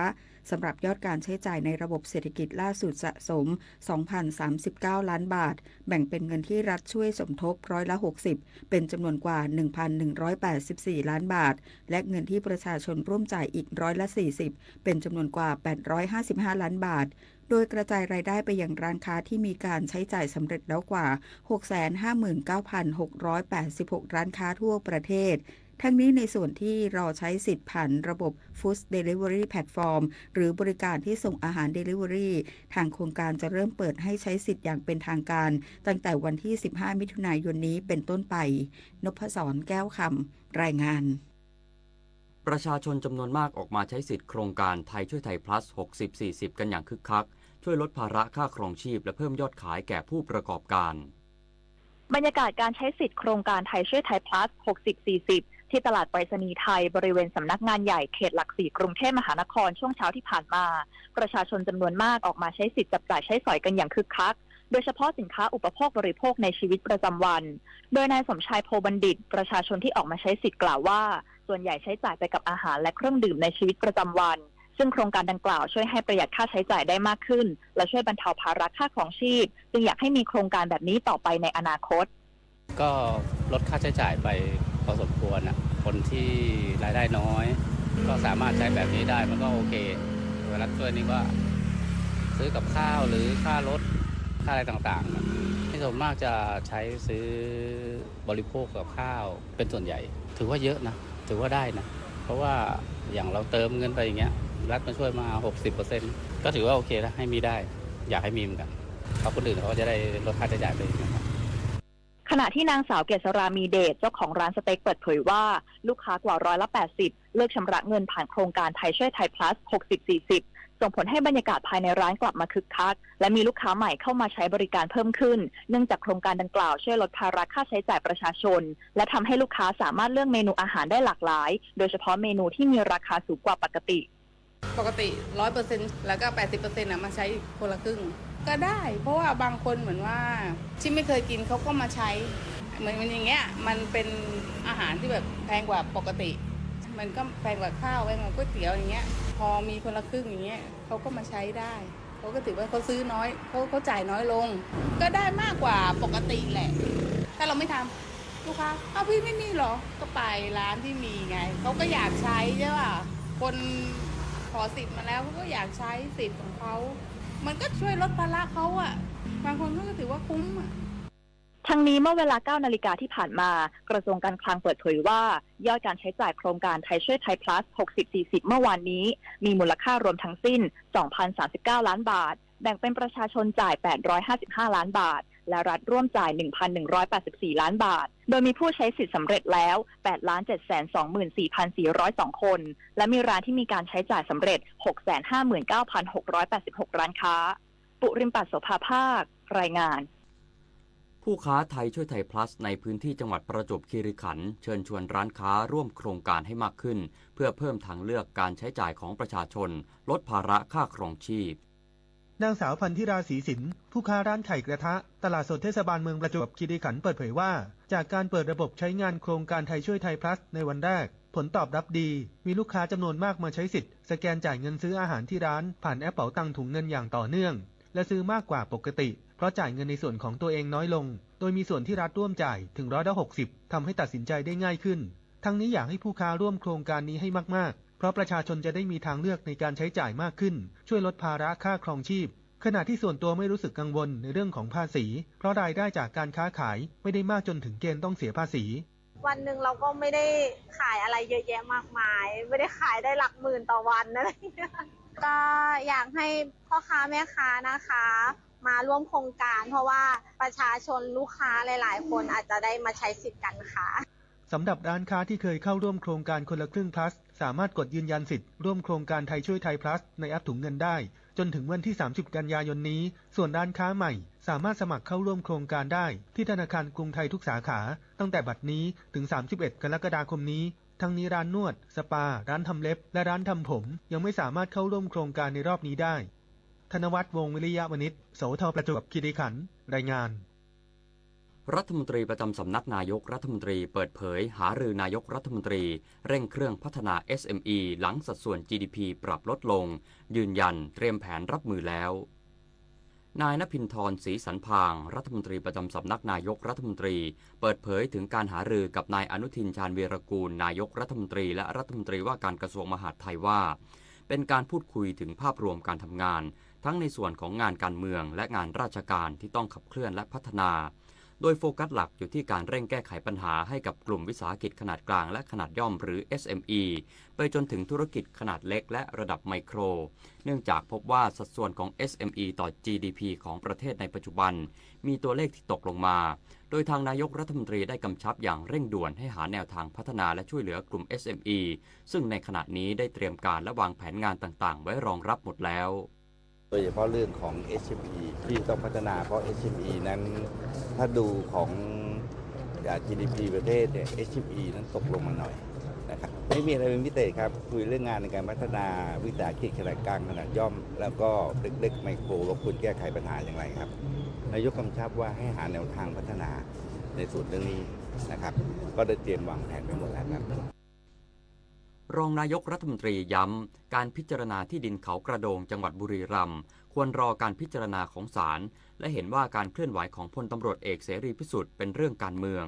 สำหรับยอดการใช้จ่ายในระบบเศรษฐกิจล่าสุดสะสม สองพันสามสิบเก้า ล้านบาท แบ่งเป็นเงินที่รัฐช่วยสมทบร้อยละ หกสิบ เป็นจำนวนกว่า หนึ่งพันหนึ่งร้อยแปดสิบสี่ ล้านบาท และเงินที่ประชาชนร่วมจ่ายอีกร้อยละ สี่สิบ เป็นจำนวนกว่า แปดร้อยห้าสิบห้า ล้านบาท โดยกระจายรายได้ไปยังร้านค้าที่มีการใช้จ่ายสำเร็จแล้วกว่า หกแสนห้าหมื่นเก้าพันหกร้อยแปดสิบหก ร้านค้าทั่วประเทศ ทั้งนี้ในส่วนที่รอใช้สิทธิ์ผ่านระบบ Food Delivery Platform หรือบริการที่ส่งอาหาร Delivery ทางโครงการจะเริ่มเปิดให้ใช้สิทธิ์อย่างเป็นทางการ ตั้งแต่วันที่ สิบห้า มิถุนายนนี้เป็นต้นไป นพศร แก้วคำ รายงาน ประชาชนจำนวนมากออกมาใช้สิทธิ์โครงการไทยช่วยไทย plus หกสิบ สี่สิบ กันอย่างคึกคัก ช่วยลดภาระค่าครองชีพและเพิ่มยอดขายแก่ผู้ประกอบการ บรรยากาศการใช้สิทธิ์โครงการไทยช่วยไทย plus หกสิบ สี่สิบ ที่ตลาดไปรษณีย์ไทย บริเวณสำนักงานใหญ่เขตหลักสี่กรุงเทพมหานคร ช่วงเช้าที่ผ่านมา ประชาชนจำนวนมากออกมาใช้สิทธิ์จับจ่ายใช้สอยกันอย่างคึกคัก โดยเฉพาะสินค้าอุปโภคบริโภคในชีวิตประจำวัน โดยนายสมชาย โพบัณฑิต ประชาชนที่ออกมาใช้สิทธิ์กล่าวว่า ส่วนใหญ่ใช้จ่ายไปกับอาหารและเครื่องดื่มในชีวิตประจำวัน ซึ่งโครงการดังกล่าวช่วยให้ประหยัดค่าใช้จ่ายได้มากขึ้น และช่วยบรรเทาภาระค่าครองชีพ จึงอยากให้มีโครงการแบบนี้ต่อไปในอนาคต ก็ลดค่าใช้จ่ายไปพอสมควรอะคนที่รายได้น้อย ก็สามารถใช้แบบนี้ได้มันก็โอเค เวลาช่วยนี่ก็ซื้อกับข้าวหรือค่ารถค่าอะไรต่างๆอะที่ส่วนมากจะใช้ซื้อบริโภคกับข้าวเป็นส่วนใหญ่ ถือว่าเยอะนะ ถือว่าได้นะ เพราะว่าอย่างเราเติมเงินไปอย่างเงี้ยรัฐมาช่วยมา หกสิบเปอร์เซ็นต์ ก็ถือว่าโอเคนะให้มีได้ อยากให้มีเหมือนกันเพราะคนอื่นเขาก็จะได้ลดค่าใช้จ่ายไปนะครับ ขณะที่นางสาวเกษรา มีเดช เจ้าของร้านสเต็กเปิดเผยว่า ลูกค้ากว่าร้อยละ แปดสิบ เลือกชำระเงินผ่านโครงการไทยช่วยไทย plus หกสิบ สี่สิบ ส่งผลให้บรรยากาศภายในร้านกลับมาคึกคัก และมีลูกค้าใหม่เข้ามาใช้บริการเพิ่มขึ้น เนื่องจากโครงการดังกล่าวช่วยลดภาระค่าใช้จ่ายประชาชน และทำให้ลูกค้าสามารถเลือกเมนูอาหารได้หลากหลาย โดยเฉพาะเมนูที่มีราคาสูงกว่าปกติ ปกติ ร้อยเปอร์เซ็นต์ แล้วก็ แปดสิบเปอร์เซ็นต์ อ่ะมาใช้คนละครึ่ง ก็ได้ เพราะว่าบางคนเหมือนว่าที่ไม่เคยกินเขาก็มาใช้ เหมือนมันอย่างเงี้ยมันเป็นอาหารที่แบบแพงกว่าปกติ มันก็แพงกว่าข้าวแพงกว่าก๋วยเตี๋ยวอย่างเงี้ย พอมีคนละครึ่งอย่างเงี้ยเขาก็มาใช้ได้ เขาก็ถือว่าเขาซื้อน้อยเขาเขาจ่ายน้อยลง ก็ได้มากกว่าปกติแหละ ถ้าเราไม่ทำ ลูกค้า เอ้าพี่ไม่มีเหรอ ก็ไปร้านที่มีไง เขาก็อยากใช้ใช่ป่ะ คนขอสิทธิ์มาแล้วเขาก็อยากใช้สิทธิ์ของเขา มันก็ช่วยลดภาระเขาอะ บางคนเขาก็ถือว่าคุ้มอะ ทั้งนี้เมื่อเวลา เก้านาฬิกาที่ผ่านมา กระทรวงการคลังเปิดเผยว่า ยอดการใช้จ่ายโครงการไทยช่วยไทย plus หกสิบ สี่สิบ เมื่อวานนี้ มีมูลค่ารวมทั้งสิ้น สองพันสามสิบเก้า ล้านบาท แบ่งเป็นประชาชนจ่าย แปดร้อยห้าสิบห้า ล้านบาท และรัฐร่วมจ่าย หนึ่งพันหนึ่งร้อยแปดสิบสี่ ล้านบาท โดยมีผู้ใช้สิทธิ์สำเร็จแล้ว แปดล้านเจ็ดแสนสองหมื่นสี่พันสี่ร้อยสอง คน และมีร้านที่มีการใช้จ่ายสำเร็จ หกแสนห้าหมื่นเก้าพันหกร้อยแปดสิบหก ร้านค้า ปุริมปัตย์ โสภาภาค รายงาน ผู้ค้าไทยช่วยไทย plus ในพื้นที่จังหวัดประจวบคีรีขันธ์เชิญชวนร้านค้าร่วมโครงการให้มากขึ้น เพื่อเพิ่มทางเลือกการใช้จ่ายของประชาชน ลดภาระค่าครองชีพ นางสาวพันธิรา ศรีสิน ผู้ค้าร้านไข่กระทะ ตลาดสดเทศบาลเมืองประจวบคีรีขันธ์เปิดเผยว่า จากการเปิดระบบใช้งานโครงการไทยช่วยไทย plus ในวันแรก ผลตอบรับดี มีลูกค้าจำนวนมากมาใช้สิทธิ์สแกนจ่ายเงินซื้ออาหารที่ร้านผ่านแอปเป๋าตังถุงเงินอย่างต่อเนื่อง และซื้อมากกว่าปกติ เพราะจ่ายเงินในส่วนของตัวเองน้อยลง โดยมีส่วนที่รัฐร่วมจ่ายถึงร้อยละ หกสิบ ทำให้ตัดสินใจได้ง่ายขึ้น ทั้งนี้อยากให้ผู้ค้าร่วมโครงการนี้ให้มากๆ เพราะประชาชนจะได้มีทางเลือกในการใช้จ่ายมากขึ้น ช่วยลดภาระค่าครองชีพ ขณะที่ส่วนตัวไม่รู้สึกกังวลในเรื่องของภาษี เพราะรายได้จากการค้าขายไม่ได้มากจนถึงเกณฑ์ต้องเสียภาษี วันหนึ่งเราก็ไม่ได้ขายอะไรเยอะแยะมากมาย ไม่ได้ขายได้หลักหมื่นต่อวันอะไรอย่างเงี้ย ก็อยากให้พ่อค้าแม่ค้านะคะ มาร่วมโครงการ เพราะว่าประชาชนลูกค้าหลายๆ คนอาจจะได้มาใช้สิทธิ์กันค่ะ สำหรับร้านค้าที่เคยเข้าร่วมโครงการคนละครึ่ง Plus สามารถกดยืนยันสิทธิ์ร่วมโครงการไทยช่วยไทย Plus ในแอปถุงเงินได้จนถึงวันที่ สามสิบ กันยายนนี้ ส่วนร้านค้าใหม่สามารถสมัครเข้าร่วมโครงการได้ที่ธนาคารกรุงไทยทุกสาขา ตั้งแต่บัดนี้ถึง สามสิบเอ็ด กรกฎาคมนี้ ทั้งนี้ร้านนวด สปา ร้านทำเล็บ และร้านทำผม ยังไม่สามารถเข้าร่วมโครงการในรอบนี้ได้ ธนวัฒน์ วงศ์วิริยะวณิช สท ประจวบคีรีขันธ์ รายงาน รัฐมนตรีประจำสำนักนายกรัฐมนตรีเปิดเผยหารือนายกรัฐมนตรีเร่งเครื่องพัฒนา เอสเอ็มอี หลังสัดส่วน จีดีพี ปรับลดลง ยืนยันเตรียมแผนรับมือแล้ว นายนภินทร ศรีสันพาง รัฐมนตรีประจำสำนักนายกรัฐมนตรี เปิดเผยถึงการหารือกับนายอนุทิน ชาญวีรกูล นายกรัฐมนตรีและรัฐมนตรีว่าการกระทรวงมหาดไทยว่า เป็นการพูดคุยถึงภาพรวมการทำงาน ทั้งในส่วนของงานการเมืองและงานราชการที่ต้องขับเคลื่อนและพัฒนา โดยโฟกัสหลักอยู่ที่การเร่งแก้ไขปัญหาให้กับกลุ่มวิสาหกิจขนาดกลางและขนาดย่อมหรือ เอสเอ็มอี ไปจนถึงธุรกิจขนาดเล็กและระดับไมโคร เนื่องจากพบว่าสัดส่วนของ เอสเอ็มอี ต่อ จีดีพี ของประเทศในปัจจุบัน มีตัวเลขที่ตกลงมา โดยทางนายกรัฐมนตรีได้กำชับอย่างเร่งด่วนให้หาแนวทางพัฒนาและช่วยเหลือกลุ่ม เอสเอ็มอี ซึ่งในขณะนี้ได้เตรียมการและวางแผนงานต่างๆ ไว้รองรับหมดแล้ว โดยเฉพาะเรื่องของ เอสเอ็มอี ที่ต้องพัฒนา เพราะ เอสเอ็มอี นั้น ถ้าดูของ อ่า จีดีพี ประเทศเนี่ย เอสเอ็มอี นั้นตกลงมาหน่อยนะครับ ไม่มีอะไรเป็นพิเศษครับ คุยเรื่องงานในการพัฒนาวิสาหกิจขนาดกลางขนาดย่อม แล้วก็เล็กๆ ไมโคร ว่าควรแก้ไขปัญหาอย่างไรครับ นายกกำชับว่าให้หาแนวทางพัฒนาในส่วนเรื่องนี้นะครับ ก็ได้เตรียมวางแผนไว้หมดแล้วครับ รองนายกรัฐมนตรีย้ำ การพิจารณาที่ดินเขากระโดงจังหวัดบุรีรัมย์ ควรรอการพิจารณาของศาล และเห็นว่าการเคลื่อนไหวของพลตำรวจเอกเสรีพิสุทธิ์เป็นเรื่องการเมือง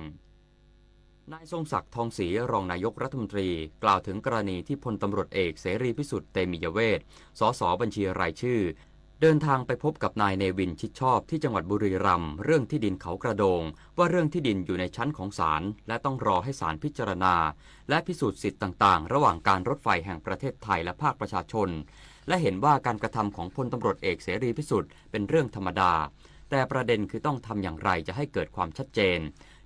นายทรงศักดิ์ ทองศรี รองนายกรัฐมนตรี กล่าวถึงกรณีที่พลตำรวจเอกเสรีพิสุทธิ์ เตมียเวช สส บัญชีรายชื่อ เดินทางไปพบกับนายเนวิน ชิดชอบ ที่จังหวัดบุรีรัมย์ เรื่องที่ดินเขากระโดง ว่าเรื่องที่ดินอยู่ในชั้นของศาล และต้องรอให้ศาลพิจารณา และพิสูจน์สิทธิ์ต่างๆ ระหว่างการรถไฟแห่งประเทศไทยและภาคประชาชน และเห็นว่าการกระทำของพลตำรวจเอกเสรีพิสุทธิ์เป็นเรื่องธรรมดา แต่ประเด็นคือต้องทำอย่างไรจะให้เกิดความชัดเจน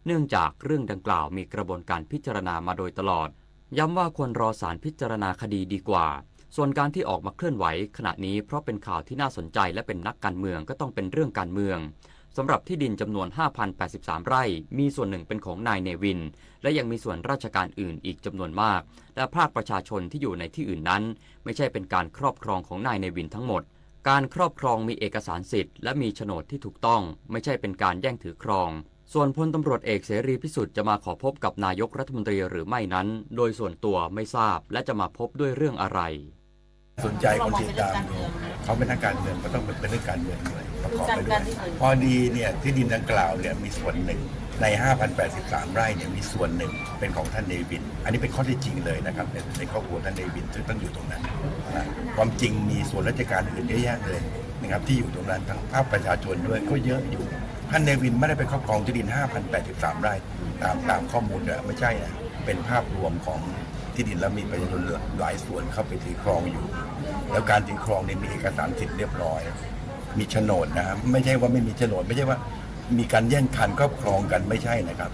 เนื่องจากเรื่องดังกล่าวมีกระบวนการพิจารณามาโดยตลอด ย้ำว่าควรรอศาลพิจารณาคดีดีกว่า ส่วนการที่ออกมาเคลื่อนไหวขณะนี้เพราะเป็นข่าวที่น่าสนใจและเป็นนักการเมืองก็ต้องเป็นเรื่องการเมือง สำหรับที่ดินจำนวน ห้าพันแปดสิบสาม ไร่ มีส่วนหนึ่งเป็นของนายเนวิน และยังมีส่วนราชการอื่นอีกจำนวนมาก และภาคประชาชนที่อยู่ในที่อื่นนั้น ไม่ใช่เป็นการครอบครองของนายเนวินทั้งหมด การครอบครองมีเอกสารสิทธิ์และมีโฉนดที่ถูกต้อง ไม่ใช่เป็นการแย่งถือครอง ส่วนพลตำรวจเอกเสรีพิสุทธิ์จะมาขอพบกับนายกรัฐมนตรีหรือไม่นั้น โดยส่วนตัวไม่ทราบ และจะมาพบด้วยเรื่องอะไร สนใจคนติดตามดู เขาเป็นนักการเมืองก็ต้องเป็นเรื่องการเมืองด้วยประกอบไปด้วย พอดีเนี่ยที่ดินดังกล่าวเนี่ยมีส่วนหนึ่งใน ห้าพันแปดสิบสาม ไร่เนี่ยมีส่วนหนึ่งเป็นของท่านเนวิน อันนี้เป็นข้อเท็จจริงเลยนะครับ เป็นเป็นครอบครัวท่านเนวินซึ่งท่านอยู่ตรงนั้นนะ ความจริงมีส่วนราชการอื่นเยอะแยะเลยนะครับที่อยู่ตรงนั้นทั้งภาคประชาชนด้วยก็เยอะอยู่ ท่านเนวินไม่ได้ไปครอบครองที่ดิน ห้าพันแปดสิบสาม ไร่ ตามตามข้อมูลเนี่ยไม่ใช่นะ เป็นภาพรวมของที่ดินแล้วมีประชาชนหลายส่วนเข้าไปถือครองอยู่ แล้วการถือครองเนี่ยมีเอกสารสิทธิ์เรียบร้อย มีโฉนดนะ ไม่ใช่ว่าไม่มีโฉนด ไม่ใช่ว่ามีการแย่งคันครอบครองกัน ไม่ใช่นะครับ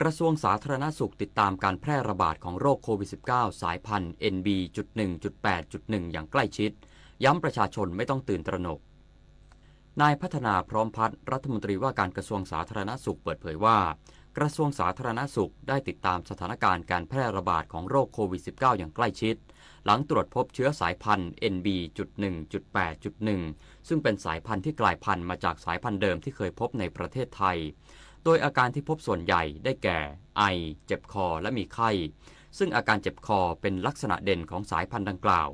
กระทรวงสาธารณสุขติดตามการแพร่ระบาดของโรคโควิด สิบเก้า สายพันธุ์ เอ็น บี จุด หนึ่ง จุด แปด จุด หนึ่ง อย่างใกล้ชิด ย้ำประชาชนไม่ต้องตื่นตระหนก นายพัฒนา พร้อมพัฒน์ รัฐมนตรีว่าการกระทรวงสาธารณสุขเปิดเผยว่า กระทรวงสาธารณสุขได้ติดตามสถานการณ์การแพร่ระบาดของโรคโควิด สิบเก้า อย่างใกล้ชิด หลังตรวจพบเชื้อสายพันธุ์ เอ็น บี จุด หนึ่ง จุด แปด จุด หนึ่ง ซึ่งเป็นสายพันธุ์ที่กลายพันธุ์มาจากสายพันธุ์เดิมที่เคยพบในประเทศไทย โดยอาการที่พบส่วนใหญ่ได้แก่ ไอ เจ็บคอ และมีไข้ ซึ่งอาการเจ็บคอเป็นลักษณะเด่นของสายพันธุ์ดังกล่าว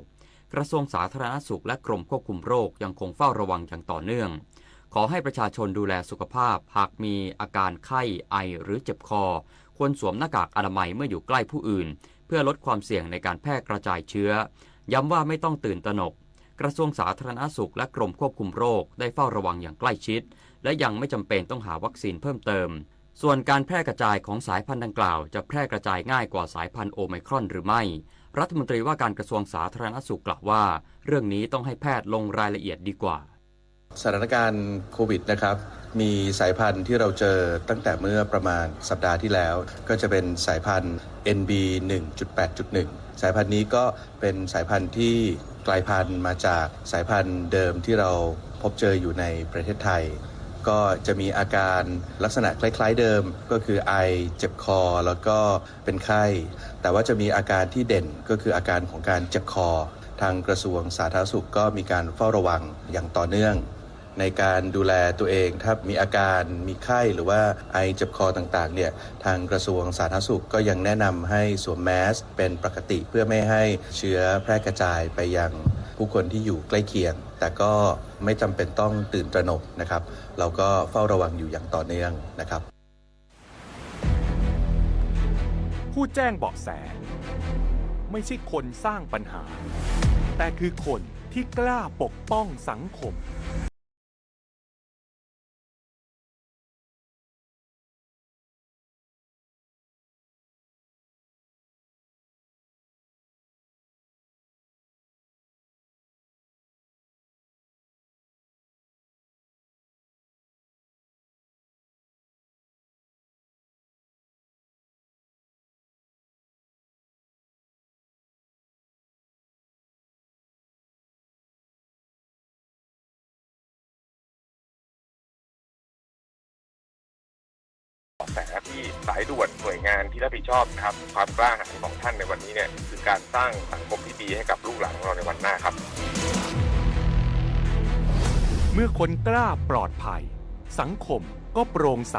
กระทรวงสาธารณสุขและกรมควบคุมโรคยังคงเฝ้าระวังอย่างต่อเนื่อง ขอให้ประชาชนดูแลสุขภาพ หากมีอาการไข้ ไอ หรือเจ็บคอ ควรสวมหน้ากากอนามัยเมื่ออยู่ใกล้ผู้อื่น เพื่อลดความเสี่ยงในการแพร่กระจายเชื้อ ย้ำว่าไม่ต้องตื่นตระหนก กระทรวงสาธารณสุขและกรมควบคุมโรคได้เฝ้าระวังอย่างใกล้ชิด และยังไม่จำเป็นต้องหาวัคซีนเพิ่มเติม ส่วนการแพร่กระจายของสายพันธุ์ดังกล่าว จะแพร่กระจายง่ายกว่าสายพันธุ์โอไมครอนหรือไม่ รัฐมนตรีว่าการกระทรวงสาธารณสุขกล่าวว่า เรื่องนี้ต้องให้แพทย์ลงรายละเอียดดีกว่า สถานการณ์โควิดนะครับ มีสายพันธุ์ที่เราเจอตั้งแต่เมื่อประมาณสัปดาห์ที่แล้ว ก็จะเป็นสายพันธุ์ เอ็น บี หนึ่งจุดแปดจุดหนึ่ง สายพันธุ์นี้ก็เป็นสายพันธุ์ที่กลายพันธุ์มาจากสายพันธุ์เดิมที่เราพบเจออยู่ในประเทศไทย ก็จะมีอาการลักษณะคล้ายๆเดิม ก็คือไอ เจ็บคอ แล้วก็เป็นไข้ แต่ว่าจะมีอาการที่เด่นก็คืออาการของการเจ็บคอ ทางกระทรวงสาธารณสุขก็มีการเฝ้าระวังอย่างต่อเนื่อง ในการดูแลตัวเอง ถ้ามีอาการมีไข้หรือว่าไอเจ็บคอต่างๆเนี่ย ทางกระทรวงสาธารณสุขก็ยังแนะนำให้สวมแมสก์เป็นปกติ เพื่อไม่ให้เชื้อแพร่กระจายไปยังผู้คนที่อยู่ใกล้เคียง แต่ก็ไม่จำเป็นต้องตื่นตระหนกนะครับ เราก็เฝ้าระวังอยู่อย่างต่อเนื่องนะครับ ผู้แจ้งเบาะแส ไม่ใช่คนสร้างปัญหา แต่คือคนที่กล้าปกป้องสังคม เบาะแสที่สายด่วนหน่วยงานที่รับผิดชอบนะครับ ความกล้าหาญของท่านในวันนี้เนี่ย คือการสร้างสังคมที่ดีให้กับลูกหลานของเราในวันหน้าครับ เมื่อคนกล้าปลอดภัย สังคมก็โปร่งใส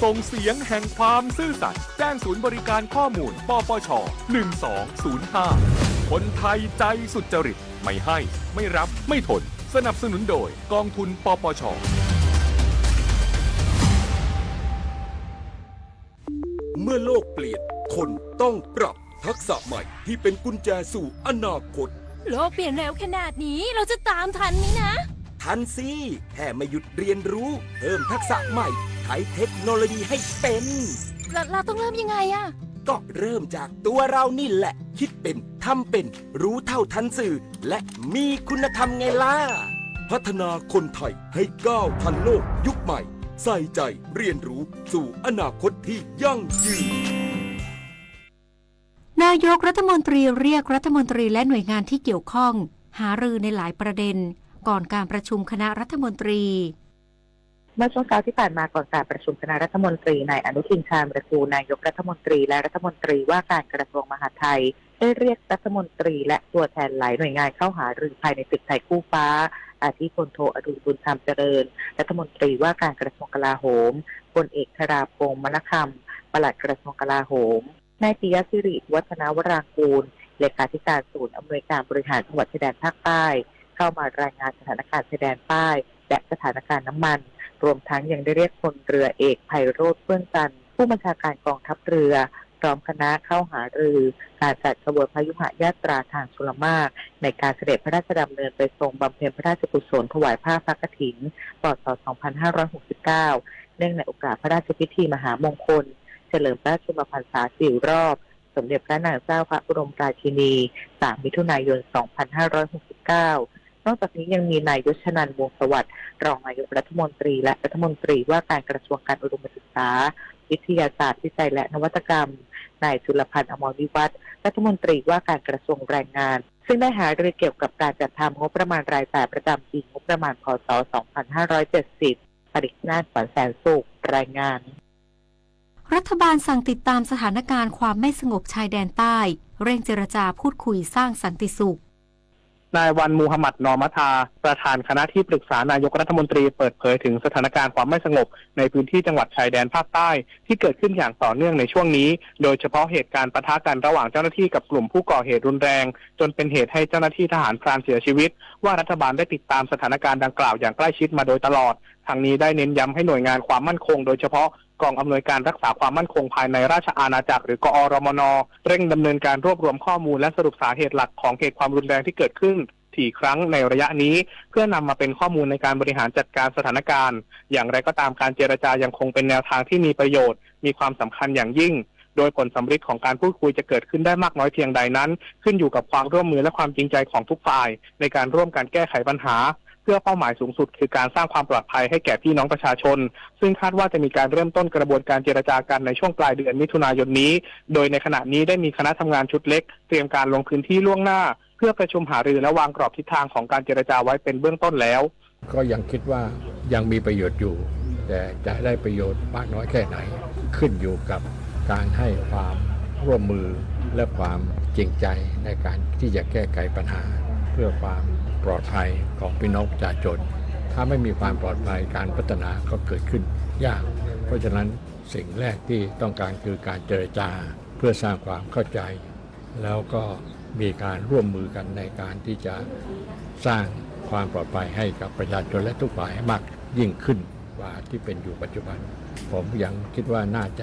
ส่งเสียงแห่งความซื่อสัตย์ แจ้งศูนย์บริการข้อมูล ปปช หนึ่งสองศูนย์ห้า คนไทยใจสุจริต ไม่ให้ ไม่รับ ไม่ทน สนับสนุนโดยกองทุน ปปช เมื่อโลกเปลี่ยน คนต้องปรับทักษะใหม่ที่เป็นกุญแจสู่อนาคต โลกเปลี่ยนเร็วขนาดนี้ เราจะตามทันไหมนะ ทันสิ แค่ไม่หยุดเรียนรู้ เพิ่มทักษะใหม่ ใช้เทคโนโลยีให้เป็น เรา เราต้องเริ่มยังไงอะ ก็เริ่มจากตัวเรานี่แหละ คิดเป็น ทำเป็น รู้เท่าทันสื่อ และมีคุณธรรมไงล่ะ พัฒนาคนไทยให้ก้าวทันโลกยุคใหม่ ใส่ใจเรียนรู้สู่อนาคตที่ยั่งยืน นายกรัฐมนตรีเรียกรัฐมนตรีและหน่วยงานที่เกี่ยวข้องหารือในหลายประเด็น ก่อนการประชุมคณะรัฐมนตรี เมื่อช่วงเช้าที่ผ่านมาก่อนการประชุมคณะรัฐมนตรี นายอนุทิน ชาญวีรกูล นายกรัฐมนตรีและรัฐมนตรีว่าการกระทรวงมหาดไทย ได้เรียกรัฐมนตรีและตัวแทนหลายหน่วยงานเข้าหารือภายในตึกไทยคู่ฟ้า อาทิพลโทอดุล บุญธรรมเจริญ รัฐมนตรีว่าการกระทรวงกลาโหม พลเอกธราพงษ์ มณคำ ปลัดกระทรวงกลาโหม นายปิยะสิริ วัฒนวรางกูล เลขาธิการศูนย์อำนวยการบริหารจังหวัดชายแดนภาคใต้ เข้ามารายงานสถานการณ์ชายแดนใต้ และสถานการณ์น้ำมัน รวมทั้งยังได้เรียกพลเรือเอกไพโรจน์ เฟื่องจันทร์ ผู้บัญชาการกองทัพเรือ พร้อมคณะเข้าหารือการจัดขบวนพยุหยาตราทางชลมาก ในการเสด็จพระราชดำเนินไปทรงบำเพ็ญพระราชกุศลถวายผ้าพระกฐิน พ.ศ. สองพันห้าร้อยหกสิบเก้า เนื่องในโอกาสพระราชพิธีมหามงคล เฉลิมพระชนมพรรษาสี่รอบ สมเด็จพระนางเจ้าพระบรมราชินี สาม มิถุนายน สองพันห้าร้อยหกสิบเก้า นอกจากนี้ยังมีนายยศนันท์ วงศ์สวัสดิ์ รองนายกรัฐมนตรีและรัฐมนตรีว่าการกระทรวงการอุดมศึกษา วิทยาศาสตร์ วิจัยและนวัตกรรม นายจุลพันธ์ อมรวิวัฒน์ รัฐมนตรีว่าการกระทรวงแรงงาน ซึ่งได้หารือเกี่ยวกับการจัดทำงบประมาณรายจ่ายประจำปีงบประมาณ พ.ศ. สองพันห้าร้อยเจ็ดสิบ ปริชนาถ ขวัญแสนสุข รายงาน รัฐบาลสั่งติดตามสถานการณ์ความไม่สงบชายแดนใต้ เร่งเจรจาพูดคุยสร้างสันติสุข นายวันมูฮัมหมัด นอมัทา ประธานคณะที่ปรึกษานายกรัฐมนตรี เปิดเผยถึงสถานการณ์ความไม่สงบในพื้นที่จังหวัดชายแดนภาคใต้ ที่เกิดขึ้นอย่างต่อเนื่องในช่วงนี้ โดยเฉพาะเหตุการณ์ปะทะกันระหว่างเจ้าหน้าที่กับกลุ่มผู้ก่อเหตุรุนแรง จนเป็นเหตุให้เจ้าหน้าที่ทหารพรานเสียชีวิต ว่ารัฐบาลได้ติดตามสถานการณ์ดังกล่าวอย่างใกล้ชิดมาโดยตลอด ทั้งนี้ได้เน้นย้ำให้หน่วยงานความมั่นคง โดยเฉพาะกองอำนวยการรักษาความมั่นคงภายในราชอาณาจักร หรือ กอรมน เร่งดำเนินการรวบรวมข้อมูลและสรุปสาเหตุหลักของเหตุความรุนแรงที่เกิดขึ้นถี่ครั้งในระยะนี้ เพื่อนำมาเป็นข้อมูลในการบริหารจัดการสถานการณ์ อย่างไรก็ตามการเจรจายังคงเป็นแนวทางที่มีประโยชน์ มีความสำคัญอย่างยิ่ง โดยผลสำเร็จของการพูดคุยจะเกิดขึ้นได้มากน้อยเพียงใดนั้น ขึ้นอยู่กับความร่วมมือและความจริงใจของทุกฝ่าย ในการร่วมกันแก้ไขปัญหา เพื่อเป้าหมายสูงสุดคือการสร้างความปลอดภัยให้แก่พี่น้องประชาชน ซึ่งคาดว่าจะมีการเริ่มต้นกระบวนการเจรจากันในช่วงปลายเดือนมิถุนายนนี้ โดยในขณะนี้ได้มีคณะทำงานชุดเล็กเตรียมการลงพื้นที่ล่วงหน้า เพื่อประชุมหารือและวางกรอบทิศทางของการเจรจาไว้เป็นเบื้องต้นแล้ว ก็ยังคิดว่ายังมีประโยชน์อยู่ แต่จะได้ประโยชน์มากน้อยแค่ไหน ขึ้นอยู่กับการให้ความร่วมมือและความจริงใจในการที่จะแก้ไขปัญหา เพื่อความปลอดภัยของพี่น้องประชาชน ถ้าไม่มีความปลอดภัย การพัฒนาก็เกิดขึ้นยาก เพราะฉะนั้นสิ่งแรกที่ต้องการคือการเจรจาเพื่อสร้างความเข้าใจ แล้วก็มีการร่วมมือกันในการที่จะสร้างความปลอดภัยให้กับประชาชนและทุกฝ่ายให้มากยิ่งขึ้นกว่าที่เป็นอยู่ปัจจุบัน ผมยังคิดว่าน่าจะ